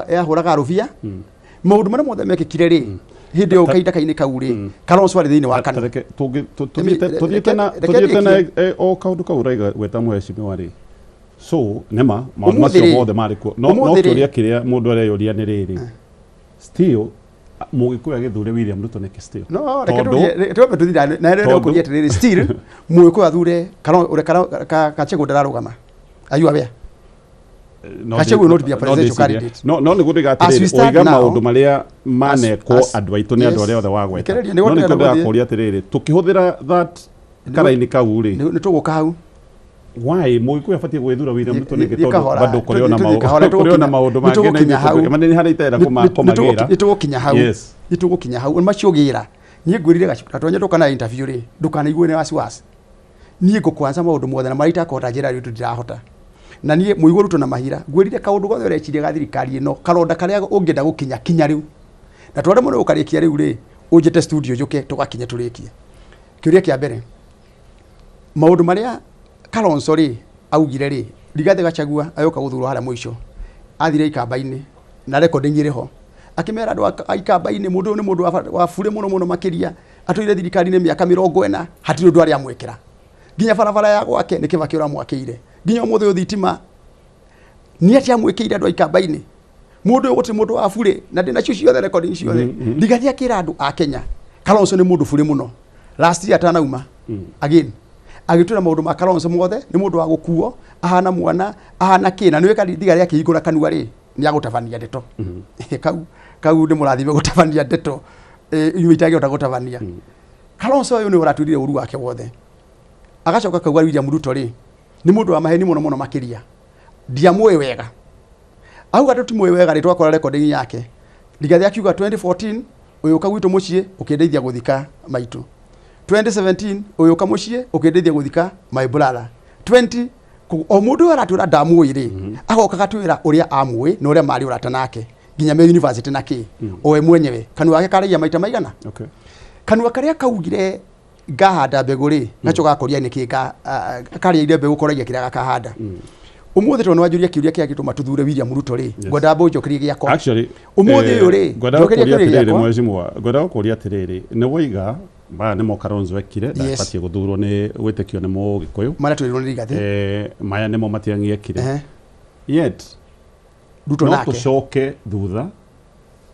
yahũraga Rũbia, maũndũ marĩa mothe mekĩkire rĩ, hĩndĩ ĩyo kahinda kainĩ kau rĩ, Kalonzo arĩ thĩinĩ wa KANU. Tareke tũthiĩte na Reke tũthiĩte na ndĩkie. O kaũndũ kau ũraiga gweta mũhecimiwa rĩ, so nĩma maũndũ Ũmũthĩ macio rĩ, mothe marĩ kuo, no ũmũthĩ rĩ- kĩũria kĩrĩa mũndũ areyũria nĩ rĩrĩ, still mũgĩkũyũ agĩthure William Ruto nĩkĩ still? No reke Tondũ- twambe tũthire na rĩrĩa Tondũ- ũkũria atĩrĩrĩ, still mũgĩkũyũ athure ũrĩa Gachagua ndararũgama. Are you aware? No Gachagua will not be a no presidential ndĩcirie. candidate. No nĩguo ndĩga As we atĩrĩrĩ, stand ũiga now, maũndũ marĩa manekwo andũ aitũ nĩ andũ arĩa othe wagweta. Rekereria, nĩguo No nĩkĩo ndĩrenda gũthiĩ. ndĩrakũria atĩrĩrĩ, tũkĩhũthĩra that karaini kau rĩ, Nĩ tũgũka hau. Why mũgĩkũyũ abatiĩ gwĩthura William Ruto nĩkĩ? Thiĩ Tondũ kahora, bado kũrĩ ona tũthiĩ kahora, kũrĩ ona maũndũ nĩ mangĩ na tũgũkinya ithuĩ hau. ma nĩ harĩa itenda kũmagĩra. Nĩ tũgũkinya hau. Nĩ tũgũkinya hau. Macio gĩra niĩ ngwĩrire Gachagua tonye ndũkana interview rĩ, ndũkanaigue nĩ wasiwasi. Niĩ ngũkwanza maũndũ mothe na marĩa itakũhota njĩra rĩu ndirahota. Na niĩ mũigũ Ruto na mahira ngwĩrire kaũndũ gothe ũreciria ga thirikari ĩno, karonda karĩa ũngĩenda gũkinya kinya rĩu, na twaremwo nĩ gũkarĩkia rĩu rĩ, ũnjĩte studio njũke tũgakinye tũrĩkie. Kĩũria kĩa mbere, maũndũ marĩa Kalonzo rĩ augire rĩ, Rigathĩ Gachagua agĩũka gũthurwo harĩa mũico, athire ikamba-inĩ na recording ĩrĩ ho, akĩmera andũ a ikamba-inĩ, mũndũ ũyũ nĩ mũndũ wa burĩ mũno mũno makĩria, atũire thirikari-inĩ mĩaka 40, hatirĩ ũndũ arĩa amwĩkĩra, nginya barabara ya gwake nĩ Kĩbakĩ ũramwakĩire, nginya ũmũthĩ ũyũ thitima nĩ atĩa amwĩkĩire andũ a ikamba-inĩ. Mundu uyu guti mundu wa bure na ndina cio ciothe recording ciothe. Rigathi akira andu a Kenya Kalonzo ni mundu bure muno. Last year atanauma again agitwira maundu ma Kalonzo mothe ni mundu wa gukuo ahana mwana ahana ki na niwe Rigathi akihingura kanua ri ni agutabania ndeto. Kau ni murathime gutabania ndeto inyuĩ itangĩhota gũtabania. Kalonzo ũyũ nĩ ũratwĩrire ũru wake wothe. Agacoka kauga William Ruto rĩ nĩ mũndũ wa maheni mũno mũno makĩria. Ndiamũĩ wega. Auga tũtimũĩ wega rĩ twakora recording yake. Rigathi akiuga 2014 ũyũka gwitũ mũciĩ ũkĩndeithia gũthika maitũ. 2017 ũyũka mũciĩ ũkĩndeithia gũthika my brother. 20 o mũndũ ũyũ aratwĩra ndamũĩ rĩ agoka gatwĩra ũrĩa amũĩ na ũrĩa marĩ ũrata nake nginya me university na kĩ o we mwenyewe kanua gake karagia maita maigana. Okay. Kanua karia kaugire ngahanda mbegũ rĩ gaco gakoria nĩ kĩ karia ire mbegũ koragia kĩrĩa gakahanda. Umuthi tondũ wanjũria kĩũria kĩa gĩtũma tũthure William Ruto rĩ ngwendaga mbũnjokerie gĩakwa. Actually umuthi ũyũ rĩ njokerie kĩũria gĩakwa. Mheshimiwa ngwendaga gũkũria atĩrĩrĩ nĩ woiga maya nĩmo Kalonzo ekire ndabatiĩ gũthurwo nĩ gwĩtĩkio nĩ Mũgĩkũyũ marĩa twĩrirwo nĩ Rigathi maya nĩmo Matiang'i ekire yet Ruto no nake tũcoke thutha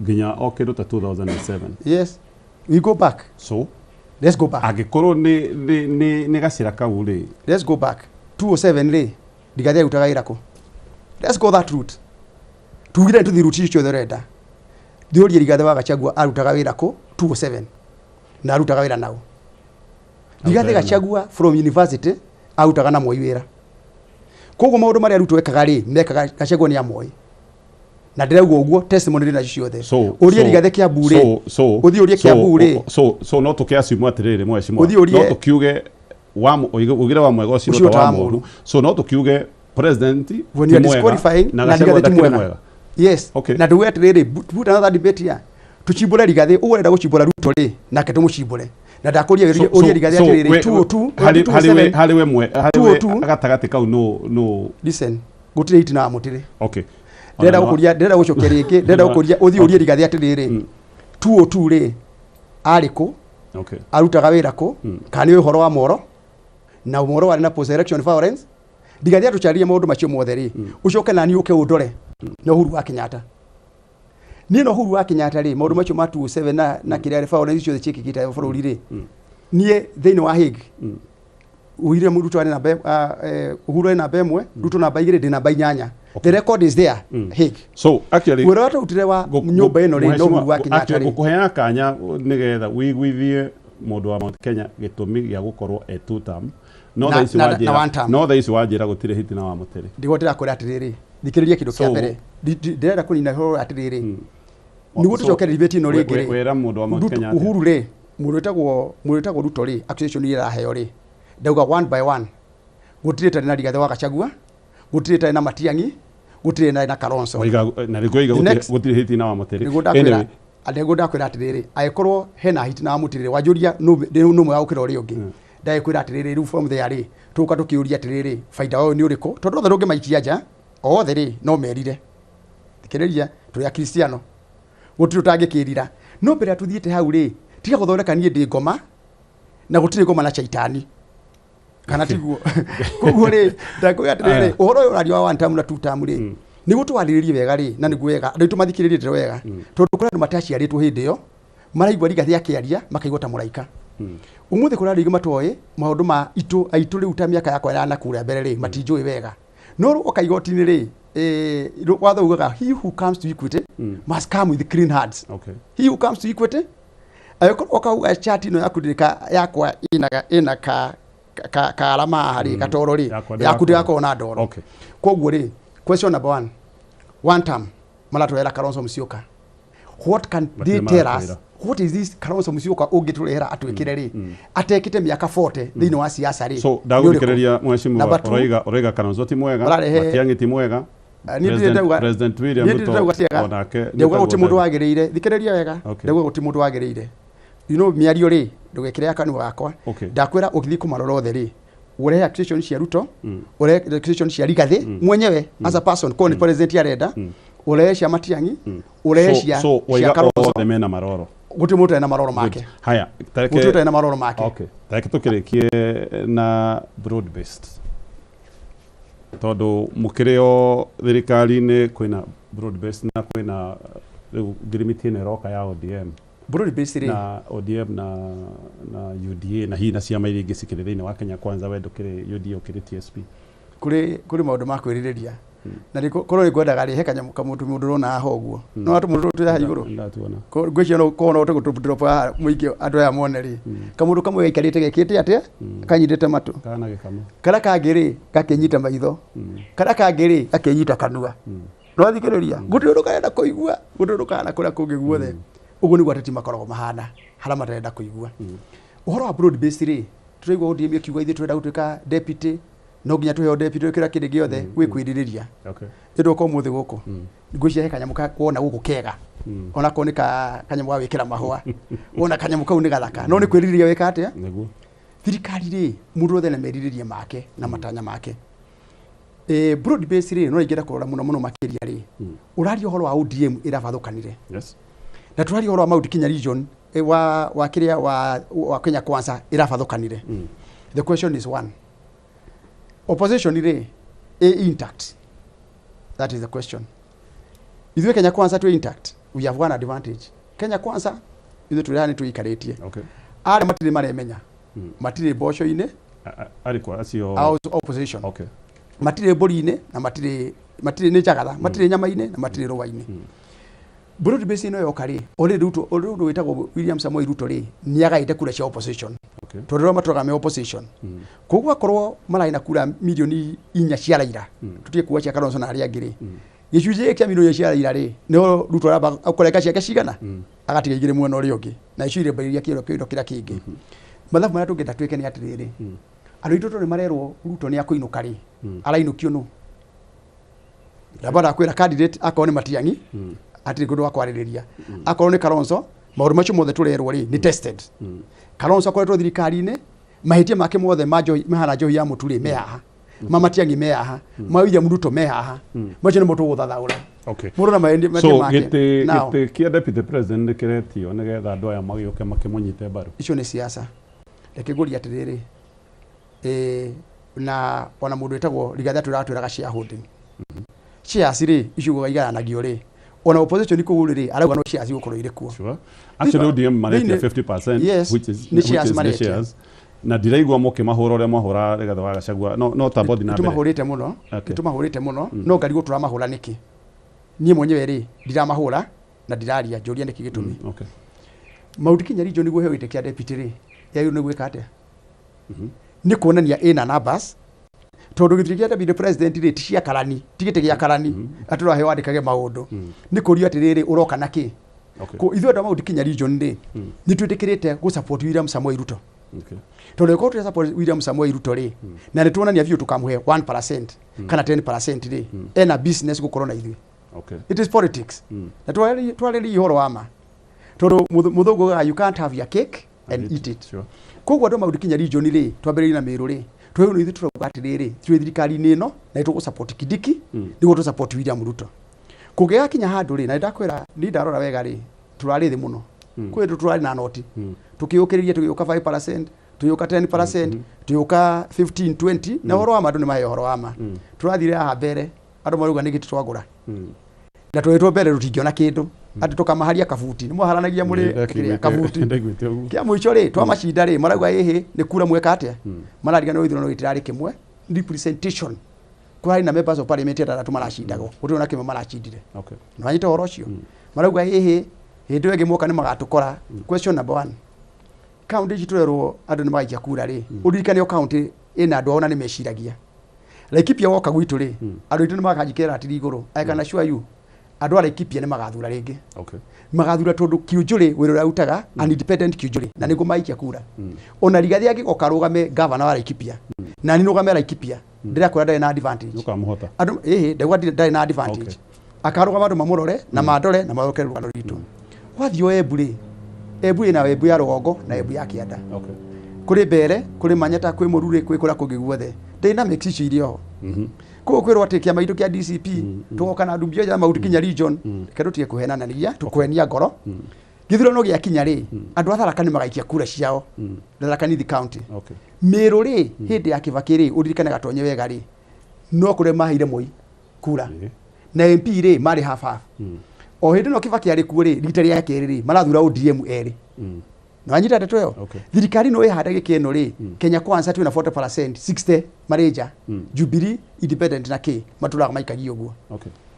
nginya o kĩndũ ta 2007. Yes, we go back. So let's go back. Angĩkorwo nĩ gacĩra kau rĩ let's go back 2007 rĩ Rigathi arutaga wĩra kũ? Let's go that route. Tugire tũthiĩ route icio ciothe ũrenda. Thiũrie Rigathi wa Gachagua arutaga wĩra kũ 2007 na arutaga wĩra nao. Rigathi Gachagua from university arutaga na Moi wĩra. Koguo maũndũ marĩa Ruto ekaga rĩ mekaga Gachagua nĩ amoĩ. Na ndĩrauga ũguo testimony ndĩ nacio ciothe. Ũrie Rigathi Kiambu rĩ ũthiĩ ũrie Kiambu rĩ so no tũkĩassume atĩrĩrĩ mheshimiwa no tũkiuge wa ugire wa mwega ũcio ta wa mũru so no tũkiuge president when you are disqualifying na Rigathi ti mwega. Yes. Okay. Na nduge atĩrĩrĩ put another debate here. Tuchimbũre Rigathi ũguo ũrenda gũchimbũra Ruto rĩ nake tũmũchimbũre. Na ndakũria ũrie Rigathi atĩrĩrĩ 202 harĩ we mwe harĩ gatagatĩ kau no listen gũtirĩ itina wa mũtĩrĩ. Okay. Ndĩrenda gũkũria ndĩrenda gũcokia rĩngĩ ndĩrenda gũkũria ũthiĩ ũrie Rigathi atĩrĩrĩ 202 rĩ arĩ kũ? Okay. Arutaga wĩra kũ? Kana nĩ ũhoro wa Moro? Na Moro warĩ na post election violence. Rigathi atũcaririe maũndũ macio mothe rĩ ũcoke na niĩ ũke ũndore na Uhuru wa Kenyatta. Niĩ na Uhuru wa Kenyatta rĩ maũndũ macio ma 2007 na kĩrĩa violence ciothe ciĩkĩkĩte bũrũri rĩ niĩ thĩinĩ wa Hague William Ruto arĩ namba Uhuru arĩ namba 1 Ruto namba 2 ndĩ namba 8. The record is there. Hague. So actually wĩra watũrutire wa nyũmba ĩno rĩ no Uhuru wa Kenyatta rĩ gũkũheana kanya nĩgetha wĩiguithie mũndũ wa Mount Kenya gĩtũmi gĩa gũkorwo e two term no thaa ici wanjĩra no thaa ici wanjĩra gũtirĩ hitina wa mũtĩrĩ ndiguo ndĩrakwĩra atĩrĩrĩ thikĩrĩria kĩndũ kĩa mbere ndĩrenda kũnina ũhoro atĩrĩrĩ nĩguo tũcoke debate ĩno rĩngĩ rĩ wĩra mũndũ wa Mount Kenya Uhuru rĩ mũndũ wĩtagwo Ruto rĩ accusation iria ĩraheo rĩ ndauga one by one gũtirĩ tarĩ na Rigathi wa Gachagua gũtirĩ tarĩ na Matiang'i gũtirĩ na Kalonzo na rĩngĩ gũtirĩ hitina wa mũtĩrĩ nĩguo ndakwĩra atĩrĩrĩ angĩkorwo hena hitina wa mũtĩrĩ wanjũria nũ mwega gũkĩra ũrĩa ũngĩ ndagĩkwĩra atĩrĩrĩ rĩu from there rĩ tũka tũkĩũria atĩrĩrĩ baida wao nĩ ũrĩkũ tondũ othe ndũngĩmaikia nja othe rĩ no merire thikĩrĩria tũrĩ akristiano gũtirĩ ũtangĩkĩrira no mbere ya tũthiĩte hau rĩ tiga gũthondeka niĩ ndĩ ngoma na gũtirĩ ngoma na caitani kana tiguo koguo rĩ ndakwĩra atĩrĩrĩ ũhoro ũyũ ũraria wa one term na two term rĩ nĩguo twarĩrĩrie wega rĩ na nĩguo wega andũ aitũ mathikĩrĩrie ndeto wega tondũ kũrĩ andũ mataciarĩtwo hĩndĩ ĩyo maraigua Rigathi akĩaria makaigua ta mũraika. Umuthi kũrĩ andũ aingĩ matoĩ maũndũ ma itũ aitũ rĩu ta mĩaka yakwa ya nakũrĩa mbere rĩ matinjũĩ wega no rĩu oka igoti-inĩ rĩ watho ugaga he who comes to equity must come with clean hands. Okay. He who comes to equity angĩkorwo ũkauga chat ĩno yaku ndĩka yakwa ĩna ka alama haha rĩ katoro rĩ yaku ndĩgakorwo na ndoro. Okay. Koguo rĩ question number one term maratwĩra Kalonzo Musyoka. What can they tell us? What is this Kalonzo Musyoka ũngĩtũrehera atwĩkĩre rĩ atekĩte mĩaka 40 thĩinĩ wa siasa rĩ? So ndagũthikĩrĩria mheshimiwa ũroiga Kalonzo ti mwega Matiang'i ti mwega President William Ruto onake ndauga gũtirĩ mũndũ wagĩrĩire thikĩrĩria wega ndauga gũtirĩ mũndũ wagĩrĩire you know mĩario rĩ ndũgekĩre kanua gakwa ndakwĩra ũgĩthiĩ kũmarora othe rĩ urehe accusation cia Ruto urehe accusation cia Rigathi mwenyewe as a person ko ni president arenda urehe cia Matiang'i urehe cia Kalonzo othe mena maroro gũtirĩ mũndũ na maroro make. Haya gũtirĩ ũtarĩ na maroro make. Okay tareke tũkĩrĩkie na broad based tondũ mũkĩrĩ o thirikari-inĩ kwĩna Broad based na kwĩna rĩu ngirimiti ĩno ĩroka ya ODM. Broad based rĩ, na ODM na UDA na hihi na ciama iria ingĩ cikĩrĩ thĩinĩ wa Kenya Kwanza, we ndũkĩrĩ UDA, ũkĩrĩ TSP. Kũrĩ maũndũ ma kwĩrirĩria na nĩ korwo nĩ ngwendaga rĩ, he kanyamũ kamũndũ mũndũ ũrona haha ũguo, no atũ mũndũ tũrĩ haha igũrũ. Ndatuona. Ngwĩciria no korwo no ũhote gũtũ haha mũingĩ andũ aya mone rĩ, kamũndũ kamwe gaikarĩte gekĩte atĩa, kanyitĩte matũ. Kana gĩkamo. Karĩa kangĩ rĩ, gakĩnyita maitho, karĩa kangĩ rĩ, gakĩnyita kanua. No thikĩrĩria, gũtirĩ ũndũ karenda kũigua, gũtirĩ ũndũ karenda kũrĩa kũngĩ guothe. Ũguo nĩguo ateti makoragwo mahana harĩa matarenda kũigua. Ũhoro wa broad based rĩ, tũraigua ODM ĩkiuga ithuĩ tũrenda gũtuĩka deputy, no nginya tũheo deputy kĩrĩa kĩndĩ gĩothe gwĩ kwĩrirĩria. Nĩndoka ũmũthĩ gũkũ, ngwĩciria he kanyamũ ka kuona gũkũ kega, onakorwo nĩ ka kanyamũ ga gwĩkĩra mahũa, wona kanyamũ kau nĩ gathaka, no nĩ kwĩrirĩria wĩka atĩa. Nĩguo. Thirikari rĩ, mũndũ wothe na merirĩria make na matanya make. Broad base rĩ, no ingĩenda kũrora mũno mũno makĩria rĩ, ũraria ũhoro wa ODM ĩrabathũkanire, na tũraria ũhoro wa Mount Kenya region, wa kĩrĩa wa Kenya Kwanza ĩrabathũkanire. The question is one, opposition rĩ, ĩ intact? That is the question. Ithuĩ Kenya Kwanza twĩ intact. We have one advantage. Kenya Kwanza ithuĩ tũrĩ haha nĩ twĩikarĩtie. Arĩa matirĩ maremenya, matirĩ mboco-inĩ. Arĩ kwa acio? Opposition. Matirĩ mbũri-inĩ na matirĩ nĩ njagatha, matirĩ nyama-inĩ na matirĩ rũa-inĩ. Broad base ĩno yoka rĩ, already Ruto, already wĩtagwo William Samoei Ruto rĩ, nĩ agaĩte kura cia opposition, tondũ rĩrĩa matũraga me opposition, koguo akorwo mararĩ na kura milioni 4 cia Raila, tũtige kuga cia Kalonzo na arĩa angĩ rĩ, gĩcunjĩ gĩkĩ kĩa milioni 4 cia Raila rĩ, nĩho Ruto aramba kũrenga ciake cigana, agatiga igĩrĩ mwena ũrĩa ũngĩ, na icio irembairia kĩro kĩndo kĩrĩa kĩngĩ. Mathabu marĩa tũngĩenda twĩke nĩ atĩrĩrĩ, andũ aitũ tondũ nĩ marerwo Ruto nĩ akũinũka rĩ, arainũkio nũ? Ndamba ndakwĩra, candidate akorwo nĩ Matiang'i, hatirĩ kũndũ wa kwarĩrĩria. Akorwo nĩ Kalonzo, maũndũ macio mothe tũrerwo rĩ, nĩ tested. Kalonzo akoretwo thirikari-inĩ, mahĩtia make mothe ma njohi mahana njohi ya mũtu rĩ, me haha, ma Matiang'i me haha, ma William Ruto me haha, macio nĩmo tũgũthathaũra. Mũndũ na mahĩtia So make. gĩtĩ Now, gĩtĩ kĩa deputy president nĩ kĩretio nĩgetha andũ aya magĩũke makĩmũnyite mbaru. Icio nĩ siasa. Reke ngũrie atĩrĩrĩ, na ona mũndũ wĩtagwo Rigathi atwĩraga shareholding shares rĩ, icio ugaga igayanagio rĩ, ona opposition kũu rĩ, arauga no shares igũkorwo irĩ kuo. Sure. Actually ODM maretia 50%, Yes, which is nĩ which shares is nĩ maretia. shares. Na ndiraigua mũkĩmahũra ũrĩa mwahũra Rigathi wa Gachagua, no ta bothi na mbere. Tũmahũrĩte mũno. Tũmahũrĩte mũno, no ngarigwo tũramahũra nĩkĩ. Niĩ mwenyewe rĩ, ndiramahũra na ndiraria, njũria nĩkĩ gĩtũmi. Mount Kenya region nĩguo heo gĩtĩ kĩa deputy rĩ, yagĩrĩirwo nĩ gwĩka atĩa? Nĩ kuonania ĩna numbers, tondũ gĩtĩ kĩa deputy president rĩ, ti cia karani, ti gĩtĩ gĩa karani atĩ ũraheo wandĩkage maũndũ. Nĩ kũrio atĩrĩrĩ, ũroka na kĩ? Ko ithuĩ andũ a Mount Kenya region rĩ, nĩ twĩtĩkĩrĩte gũ support William Samoei Ruto, tondũ ĩkorwo tũrĩ support William Samoei Ruto rĩ, na nĩ tuonania biũ tũkamũhe 1% kana 10% rĩ, ena business gũkorwo na ithuĩ. It is politics. Na twarĩrie ũhoro wa ma, tondũ mũthũngũ augaga you can't have your cake and eat it. Koguo andũ a Mount Kenya region rĩ, twambĩrĩrie na Meru rĩ, twĩrwo ithuĩ tũrauga atĩrĩrĩ, twĩ thirikari-inĩ ĩno na nĩtũgũ support Kindiki nĩguo tũ support William Ruto. Kũngĩgakinya handũ rĩ, na nĩndakwĩra niĩ ndarora wega rĩ, tũrarĩ thĩ mũno, kwĩ ndũ tũrarĩ na noti, tũkĩũkĩrĩria, tũgĩũka 5%, tũgĩũka 10%, tũgĩũka 15, 20, na ũhoro wa ma andũ nĩ maheo ũhoro wa ma. Tũrathire haha mbere, andũ marauga nĩ gĩtĩ twagũra, na twĩtwo mbere tũtingĩona kĩndũ, atĩ tũkamaharia kabuti, nĩ mwaharanagia mũrĩ kĩrĩa, kabuti. Ndaiguĩte ũguo. Kĩa mũico rĩ, twamacinda rĩ, marauga ĩhĩ nĩ kura mweka atĩa, marariganĩrwo ithurano gĩtirarĩ kĩmwe, representation kũrarĩ na members of parliament atandatũ maracindagwo, gũtirĩ ona kĩmwe maracindire. Nĩwanyita ũhoro ũcio? Marauga ĩhĩ hĩndĩ ĩyo ĩngĩ moka nĩ magatũkora. Question number one, kaunti ici tũrerwo andũ nĩ magaikia kura rĩ, ũririkane o kaunti ĩna andũ ao na nĩ meciragia. Laikipia woka gwitũ rĩ, andũ aitũ nĩ makanjikĩra ratiri igũrũ. I can assure you, andũ a Laikipia nĩ magathura rĩngĩ. Magathura tondũ Kiunjuri wĩra ũrĩa arutaga, an independent Kiunjuri, na nĩguo maikia kura. Ona Rigathi angĩgoka arũgame governor wa Laikipia, na niĩ nũgame Laikipia, ndĩrakwĩra ndarĩ na advantage. Nĩũkamũhota. Andũ ĩhĩ ndauga ndarĩ na advantage. Akarũgama andũ mamũrore na mandore na maroke rũgano rwitũ. Wathiĩ o Embu rĩ, Embu ĩna Embu ya rũgongo na Embu ya kĩanda. Kũrĩ Mbere, kũrĩ Manyata, kwĩ Mũrurĩ, kwĩ kũrĩa kũngĩ guothe. Dynamics icio irĩ oho. Koguo kwĩrwo atĩ kĩama gitũ kĩa DCP tũgoka na ndumbi ya Mount Kenya region, reke tũtige kũhenanania, tũkũhenia ngoro. Gĩthurano gĩakinya rĩ, andũ a Tharaka nĩ magaikia kura ciao. Tharaka Nithi County. Meru rĩ, hĩndĩ ya Kibaki rĩ, ũririkane Gatonye wega rĩ, no kũrĩa maheire Moi kura. Na MP rĩ marĩ half half. O hĩndĩ no Kibaki arĩ kuo rĩ rita rĩa kerĩ rĩ marathura ODM erĩ. Na wanyita ndeto ĩyo. Thirikari no ĩhanda gĩkeno rĩ Kenya Kwanza twĩna 40% 60 marĩ nja. Jubilee independent na kĩ matũraga maikagia ũguo.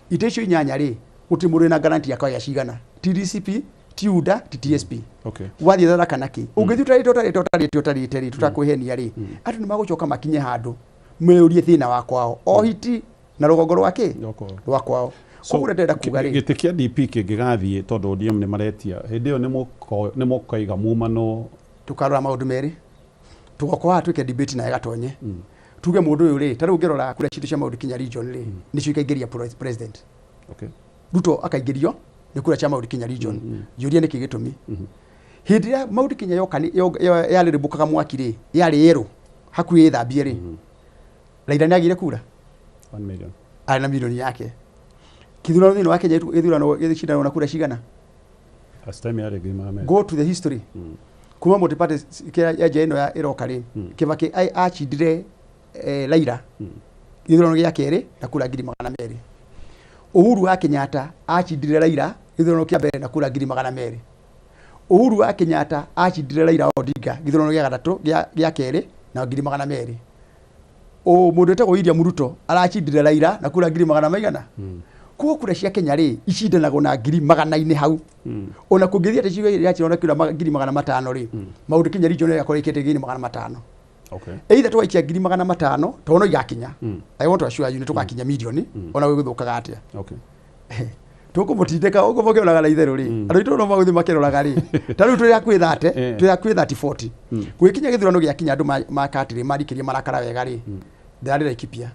Ite icio inyanya rĩ gũtirĩ mũndũ wĩna guarantee ya kagĩa cigana. TDCP, ti UDA, ti TSP. Wathiĩ Tharaka na kĩ ũngĩthiĩ ũtarĩte rĩ tũtakwĩhenia rĩ andũ nĩ magũcoka makinye handũ meyũrie thĩna wa kwao o hiti na rũgongo rwa kĩ rwa kwao. Koguo ndĩrenda kuga rĩ gĩtĩ kĩa DP kĩngĩgathiĩ tondũ ODM nĩ maretia hĩndĩ ĩyo nĩ mũkaiga mumano tũkarora maũndũ merĩ tũgoka haha twĩke debate na ĩgatonye tuge mũndũ ũyũ rĩ ta rĩu ũngĩrora kura citũ cia Mount Kenya region rĩ nĩcio ikaingĩria president. Ruto akaingĩrio nĩ kura cia Mount Kenya region. Njũria nĩkĩ gĩtũmi hĩndĩ ĩrĩa Mount Kenya yoka yarĩrĩmbũkaga mwaki rĩ yarĩ yerũ hakuhĩ ĩthambie rĩ Raila nĩagĩire kura 1 million arĩ na milioni yake. Kithurano thĩinĩ wa Kenya gĩthurano gĩcindanwo na kura cigana? Last time yarĩ ngiri magana merĩ. Go to the history. Kuma multi-party ya ĩno ya ĩroka rĩ Kibaki acindire Raila gĩthurano gĩa kerĩ na kura ngiri magana merĩ. Uhuru wa Kenyatta acindire Raila gĩthurano kĩa mbere na kura ngiri magana merĩ. Uhuru wa Kenyatta acindire Raila Odinga gĩthurano gĩa gatatũ gĩa kerĩ na ngiri magana merĩ. O mũndũ wĩtagwo William Ruto aracindire Raila na kura ngiri magana maigana. Koguo kura cia Kenya rĩ icindanagwo na ngiri magana-inĩ hau. Ona kũngĩthiĩ atĩ ciugo iria na kura ngiri magana matano rĩ Mount Kenya region ĩgakorwo ĩkĩte ngiri magana matano. Either twaikia ngiri magana matano tondũ no igakinya. I want to assure you nĩ tũgakinya milioni ona gũgĩthũkaga atĩa. Tũkũmũtindĩka ũguo mũkĩonaga na itherũ rĩ andũ aitũ no magũthiĩ makĩroraga rĩ ta rĩu tũrĩ hakuhĩ 30 tũrĩ hakuhĩ 30 40 gũgĩkinya gĩthurano gĩakinya andũ makatĩrĩ marikĩrie marakara wega rĩ ndĩrarĩ Laikipia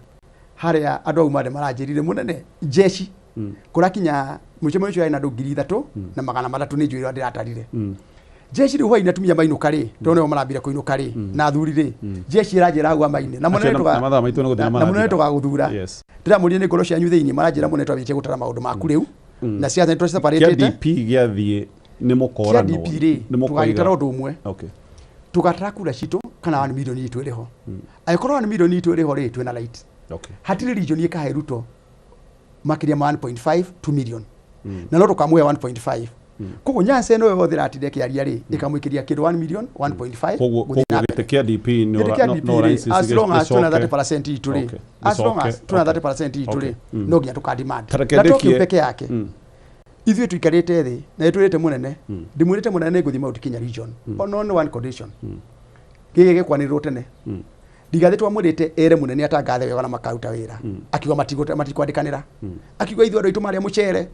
harĩa andũ au marĩ maranjĩrire mũnene jeshi kũrakinya mũcemanio ũcio yarĩ na andũ 3,300 nĩ njũĩ ũrĩa ndĩratarire. Jeshi rĩu hwaĩ-inĩ atumia mainũka rĩ tondũ nĩo marambire kũinũka rĩ na athuri rĩ jeshi ĩranjĩra hau amaine na mũnene tũgagũthura ndĩramũria nĩ ngoro cianyu thĩinĩ maranjĩra mũnene twambĩtie gũtara maũndũ maku rĩu na ciaca nĩ twaciseparĩtĩte. Kĩa DP gĩathiĩ nĩ mũkoranwo kĩa DP rĩ tũgagĩtara ũndũ ũmwe. Tũgatara kura citũ kana 1 million itũ ĩrĩ ho. Angĩkorwo 1 million itũ ĩrĩ ho rĩ twĩna right. Hatirĩ region ĩkahe Ruto makĩria ma 1.5 2 million na no tũkamũhe 1.5. Koguo Nyanza ĩno yothe ĩratinda ĩkĩaria rĩ ĩkamũikĩria kĩndũ 1 million 1.5. Koguo gĩtĩ kĩa DP no right as long as twĩna 30% itũ rĩ as long as twĩna 30% itũ rĩ no nginya tũka demand na to kĩu peke yake. Ithuĩ tũikarĩte thĩ na nĩtwĩrĩte mũnene ndĩmwĩrĩte mũnene nĩngũthiĩ Mount Kenya region on only one condition gĩkĩ gĩkwanĩrĩrwo tene. Rigathĩ twamwĩrĩte ere mũnene atangathe wega na makaruta wĩra akiuga matikwandĩkanĩra akiuga ithuĩ andũ aitũ marĩa mũcere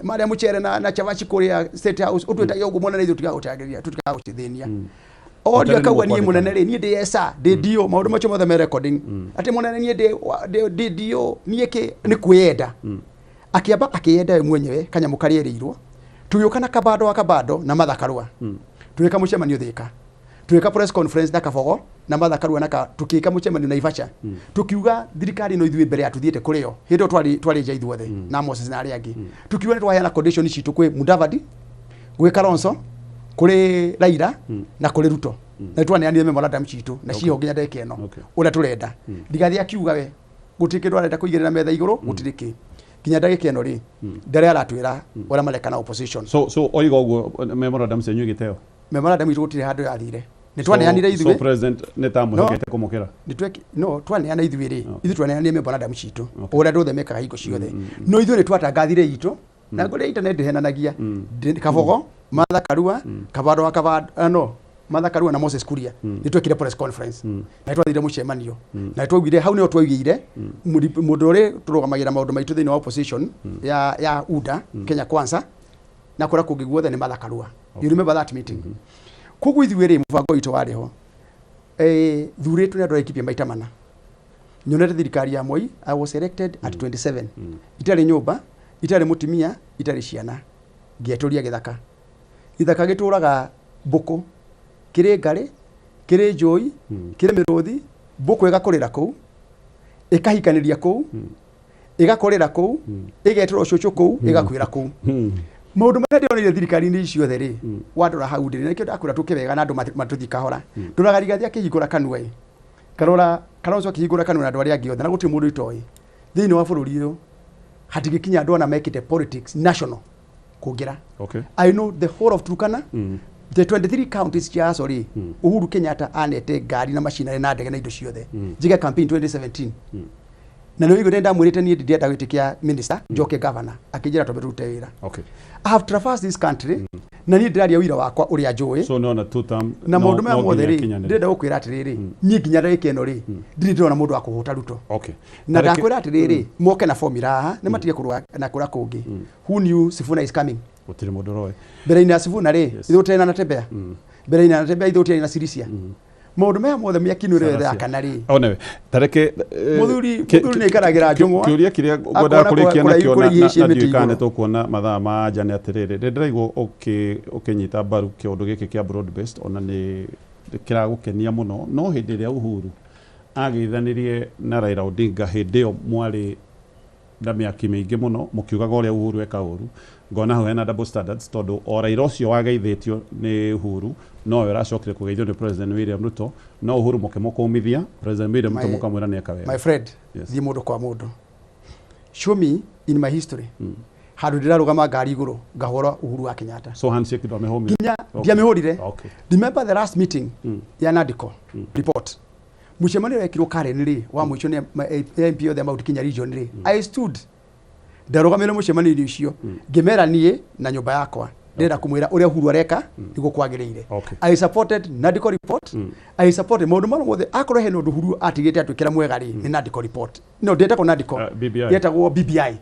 marĩa mũcere na chavaci kũrĩa State House ũtwĩtagia ũguo mũnene ithuĩ tũtigagũcangĩria tũtigagũcithĩnia. Oria akauga niĩ mũnene rĩ niĩ ndĩ esa ndĩ ndio maũndũ macio mothe me recording atĩ mũnene niĩ ndĩ ndio niĩ kĩ nĩ kwĩyenda. Akĩamba akĩyenda we mwenyewe kanyamũ karĩa erĩirwo tũgĩũka na Kabando wa Kabando na Martha Karua tũgĩka mũcemanio Thika tũgĩka press conference na Kabogo na Martha Karua na tũkĩka mũcemanio Naivasha tukiuga thirikari no ithuĩ mbere ya tuthiĩte kũrĩ yo hĩndĩ ĩyo twarĩ nja ithuothe na Moses na arĩa angĩ tukiuga nĩ twaheana condition citũ kwĩ Mudavadi gwĩ Kalonzo kũrĩ Raila na kũrĩ Ruto na twaneanire memorandum citũ na ciho nginya ndagĩka ĩno ũrĩa tũrenda. Rigathĩ akiuga we gũtirĩ kĩndũ arenda kũigĩrĩra metha igũrũ gũtirĩ kĩ nginya ndagĩka ĩno rĩ ndarĩa aratwĩra ũrĩa mareka na opposition. So oiga ũguo memorandum cianyu igĩteo memorandum itũ gũtirĩ handũ yathire nĩ twaneanire ithuĩ. So president nĩ ta mwĩhokete kũmũkĩra no twaneana ithuĩ rĩ ithuĩ twaneanire memorandum citũ ũrĩa andũ othe mekaga hingo ciothe no ithuĩ nĩ twatangathire itũ na ngũrĩa internet ndĩhenanagia Kabogo Martha Karua Kabando wa Kabando no Martha Karua na Moses Kuria nĩ twekire press conference na twathire mũcemanio na twaugire hau nĩho twaugire mũndũ ũrĩa tũrũgamagĩra maũndũ maitũ thĩinĩ wa opposition ya UDA Kenya Kwanza na kũrĩa kũngĩ guothe nĩ Martha Karua. You remember that meeting? Koguo ithuĩ rĩ mũbango witũ warĩ ho thurĩtwo nĩ andũ a Laikipia maita mana nyonete thirikari ya Moi. I was elected at 27 itarĩ nyũmba itarĩ mũtumia itarĩ ciana ngĩetũria gĩthaka gĩthaka gĩtũraga mbũkũ kĩrĩ ngarĩ kĩrĩ njũi kĩrĩ mĩrũthi mbũkũ ĩgakũrĩra kũu ĩkahikanĩria kũu ĩgakũrĩra kũu ĩgetĩrwo cũcũ kũu ĩgakuĩra kũu. Maũndũ marĩa ndĩronire thirikari-inĩ ici ciothe rĩ wandora hau ndĩrĩ na nĩkĩo ndakwĩra tũke wega na andũ matũthiĩ kahora. Ndoraga Rigathĩ akĩhingũra kanua ĩ karora Kalonzo akĩhingũra kanua na andũ arĩa angĩ othe na gũtirĩ mũndũ itoĩ thĩinĩ wa bũrũri ũyũ Hatingĩkinya andũ ana mekĩte politics national kũngĩra. I know the whole of Turkana, the 23 counties cia sorry, Uhuru Kenyatta anete ngari na macinarĩ na ndege na indo ciothe njige campaign 2017, na nĩ ũiguĩte ndamwĩrĩte niĩ ndĩrenda gĩtĩ kĩa minister, njoke governor, akĩnjĩra twambe tũrute wĩra. I have traversed this country na niĩ ndĩraria wĩra wakwa ũrĩa njũĩ. So no na two term Na maũndũ maya no mothe nginya rĩ, akinyanĩre. ndĩrenda gũkwĩra atĩrĩrĩ, niĩ nginya ndagĩka ĩno rĩ, ndirĩ ndĩrona mũndũ wa kũhũta Ruto. Na ndakwĩra atĩrĩrĩ, moke na formula haha nĩ matige kũrũa na kũrĩa kũngĩ. Who knew Sifuna is coming? Gũtirĩ mũndũ ũroĩ. Mbere-inĩ ya Sifuna rĩ, ithuĩ tũtiarĩ na Natembeya. Mbere-inĩ ya Natembeya ithuĩ tũtiarĩ na Sirisia. Maũndũ maya mothe mĩaki-inĩ ĩrĩa yothe ya kana rĩ, Onewe tareke Mũthuri nĩ aikaragĩra njũng'wa, Kĩũria kĩrĩa akona ngwendaga kũrĩkia nakĩo kũraihĩcie na mĩtĩ ndiũĩ kana igũrũ. nĩ tũkuona mathaa ma nja nĩ atĩrĩrĩ, nĩ ndĩraigua ũkĩnyita mbaru kĩũndũ gĩkĩ kĩa broad based, ona nĩ kĩragũkenia mũno, no hĩndĩ ĩrĩa Uhuru ageithanirie na Raila Odinga, hĩndĩ ĩyo mwarĩ na mĩaki mĩingĩ mũno mũkiugaga ũrĩa Uhuru eka ũru. Ngona hau hena double standards, tondũ o Raila ũcio wageithĩtio nĩ Uhuru nowe ũracokire kũgeithio nĩ President William Ruto, no Uhuru mũkĩmũkũmithia, President William Ruto mũkamwĩra nĩ eka wega. My friend, thiĩ mũndũ kwa mũndũ, show me in my history handũ ndĩrarũgama ngari igũrũ ngahũra Uhuru wa Kenyatta. So handshake ndwamĩhũmire? Nginya ndiamĩhũrire. Remember the last meeting ya NADCO report, mũcemanio wekirwo Karen rĩ, wa mũico nĩ MP othe a Mount Kenya region rĩ, I stood, ndarũgamĩre mũcemanio-inĩ ũcio, ngĩmera niĩ na nyũmba yakwa ndĩrenda kũmwĩra ũrĩa Uhuru areka nĩguo kwagĩrĩire. I supported NADCO report. I supported maũndũ marĩa mothe. Akorwo hena ũndũ Uhuru atigĩte atwĩkĩra mwega rĩ, nĩ NADCO report. No ndĩetagwo NADCO. BBI. Yetagwo BBI.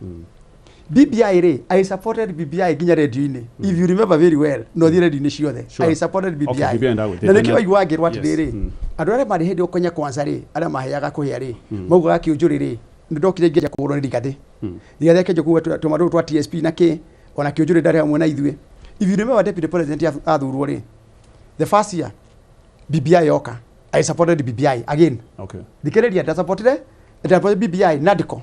BBI rĩ, I supported BBI nginya radio-inĩ, if you remember very well. No thiĩ radio-inĩ ciothe. I supported BBI. Okay, BBI ndagwĩtĩte. Na nĩkĩo waigua ngĩrwo atĩrĩrĩ, andũ arĩa marĩ hĩndĩ ĩyo Kenya Kwanza rĩ, arĩa maheaga kũhĩa rĩ, maugaga kĩũnjũrĩ rĩ, nĩ ndokire ngĩanjia kũhũrwo nĩ Rigathĩ. Rigathĩ akĩanjia kuga tũma tũtũ twa TSP na kĩ, ona kĩũnjũrĩ ndarĩ hamwe na ithuĩ. If you remember, deputy president athurwo rĩ, the first year BBI yoka, I supported BBI again. Thikĩrĩria, ndasupportire BBI NADCO.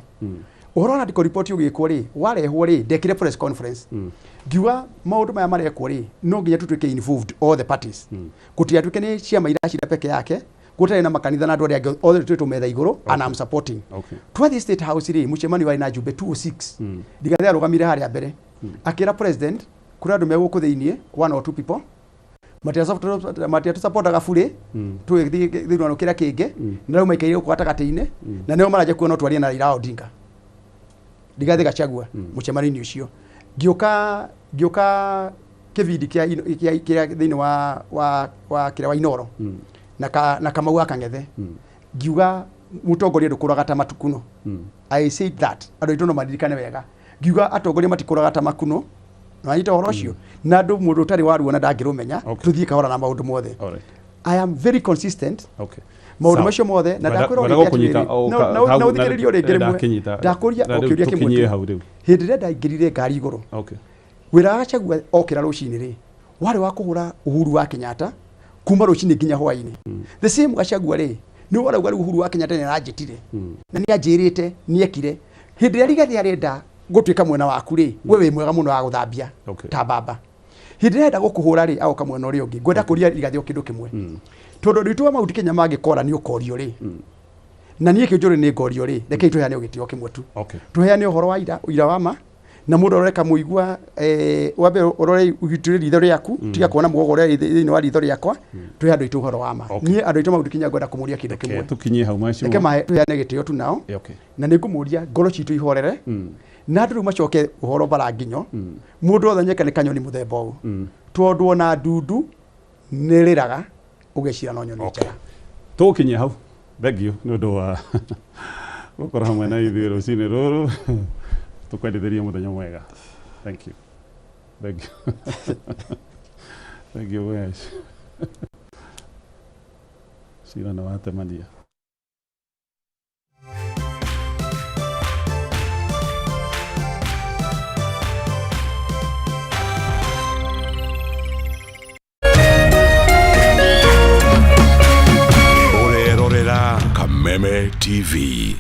Ũhoro wa NADCO report ũgĩkwo rĩ, warehwo rĩ, ndekire press conference, ngiuga maũndũ maya marekwo rĩ, no nginya tũtuĩke involved, all the parties, gũtigatuĩke nĩ ciama iracira peke yake, gũtarĩ na makanitha na andũ arĩa angĩ othe twĩtwo metha igũrũ, and I'm supporting. Twathiĩ State House rĩ, mũcemanio warĩ na njumbe 206, Rigathĩ arũgamire harĩa mbere akĩra president kũrĩ andũ me gũkũ thĩiniĩ, one or two people matiatũsupportaga burĩ tũgĩthiĩ gĩthurano kĩrĩa kĩngĩ, na rĩu maikaire gũkũ gatagatĩ-inĩ na nĩo maranjia kuona no twarie na Raila Odinga. Rigathĩ Gachagua mũcemanio-inĩ ũcio ngĩũka kĩbindi kĩa thĩinĩ wa kĩrĩa wa Inoro na Kamau wa Kang'ethe, ngiuga mũtongoria ndũkũraga ta matukuno. I said that andũ aitũ no maririkane wega, ngiuga atongoria matikũraga ta makuno, wanyita ũhoro ũcio, na andũ mũndũ ũtarĩ waruona ndangĩrũmenya. Tũthiĩ kahora na maũndũ mothe. I am very consistent maũndũ Sawa. macio mothe na Ngwenda ndakwĩra ngwenda ũrĩkia gũkũnyita atĩrĩrĩ, o na hau ũthikĩrĩrie o rĩngĩ rĩmwe. Ndakĩnyita. Ndakũria Na o rĩu kĩũria kĩmwe tũkinyie tu. hau rĩu. Hĩndĩ ĩrĩa ndaingĩrire ngari igũrũ, wĩra wa Gachagua okĩra rũcinĩ rĩ, warĩ wa kũhũra Uhuru wa Kenyatta kuma rũcinĩ nginya hwainĩ. The same Gachagua rĩ, nĩ warauga rĩu Uhuru wa Kenyatta nĩ aranjĩtire na nĩ anjĩrĩte nĩ ekire. Hĩndĩ ĩrĩa Rigathĩ arenda gũtuĩka mwena waku rĩ, we wĩ mwega mũno wa gũthambia ta mbamba. Hĩndĩ ĩrĩa arenda gũkũhũra rĩ, agoka mwena ũrĩa ũngĩ. Ngwenda kũria Rigathĩ o kĩndũ kĩmwe, tondũ andũ aitũ a Mount Kenya mangĩkora nĩ ũkorio rĩ, na niĩ kĩnjũrĩ nĩ ngorio rĩ, rekei tũheane o gĩtĩo kĩmwe tu. Tũheane ũhoro wa ira, ũira wa ma, na mũndũ arore kamũigua wambe ũrore ũgitĩre ritho rĩaku, tiga kuona mũgogo ũrĩa thĩinĩ wa ritho rĩakwa. Tũhe andũ aitũ ũhoro wa ma. Niĩ andũ aitũ Mount Kenya ngwenda kũmũria kĩndũ kĩmwe. Tũkinyie hau macio. Reke mahe tũheane gĩtĩo tu nao. Na nĩ ngũmũria ngoro citũ ihorere, na andũ rĩu macoke ũhoro bara nginyo mũndũ othe nyeke nĩ kanyoni mũthemba ũyũ, tondũ ona ndundu nĩ rĩraga ũgecira no nyoni njega. Tũgũkinyia hau. Thank you nĩ ũndũ wa gũkorwo hamwe na ithuĩ rũcinĩ rũrũ. Tũkwendithĩrie mũthenya mwega. Thank you, thank you, thank you. Wesh cira nĩ watemania. Ũrerorera Kameme TV.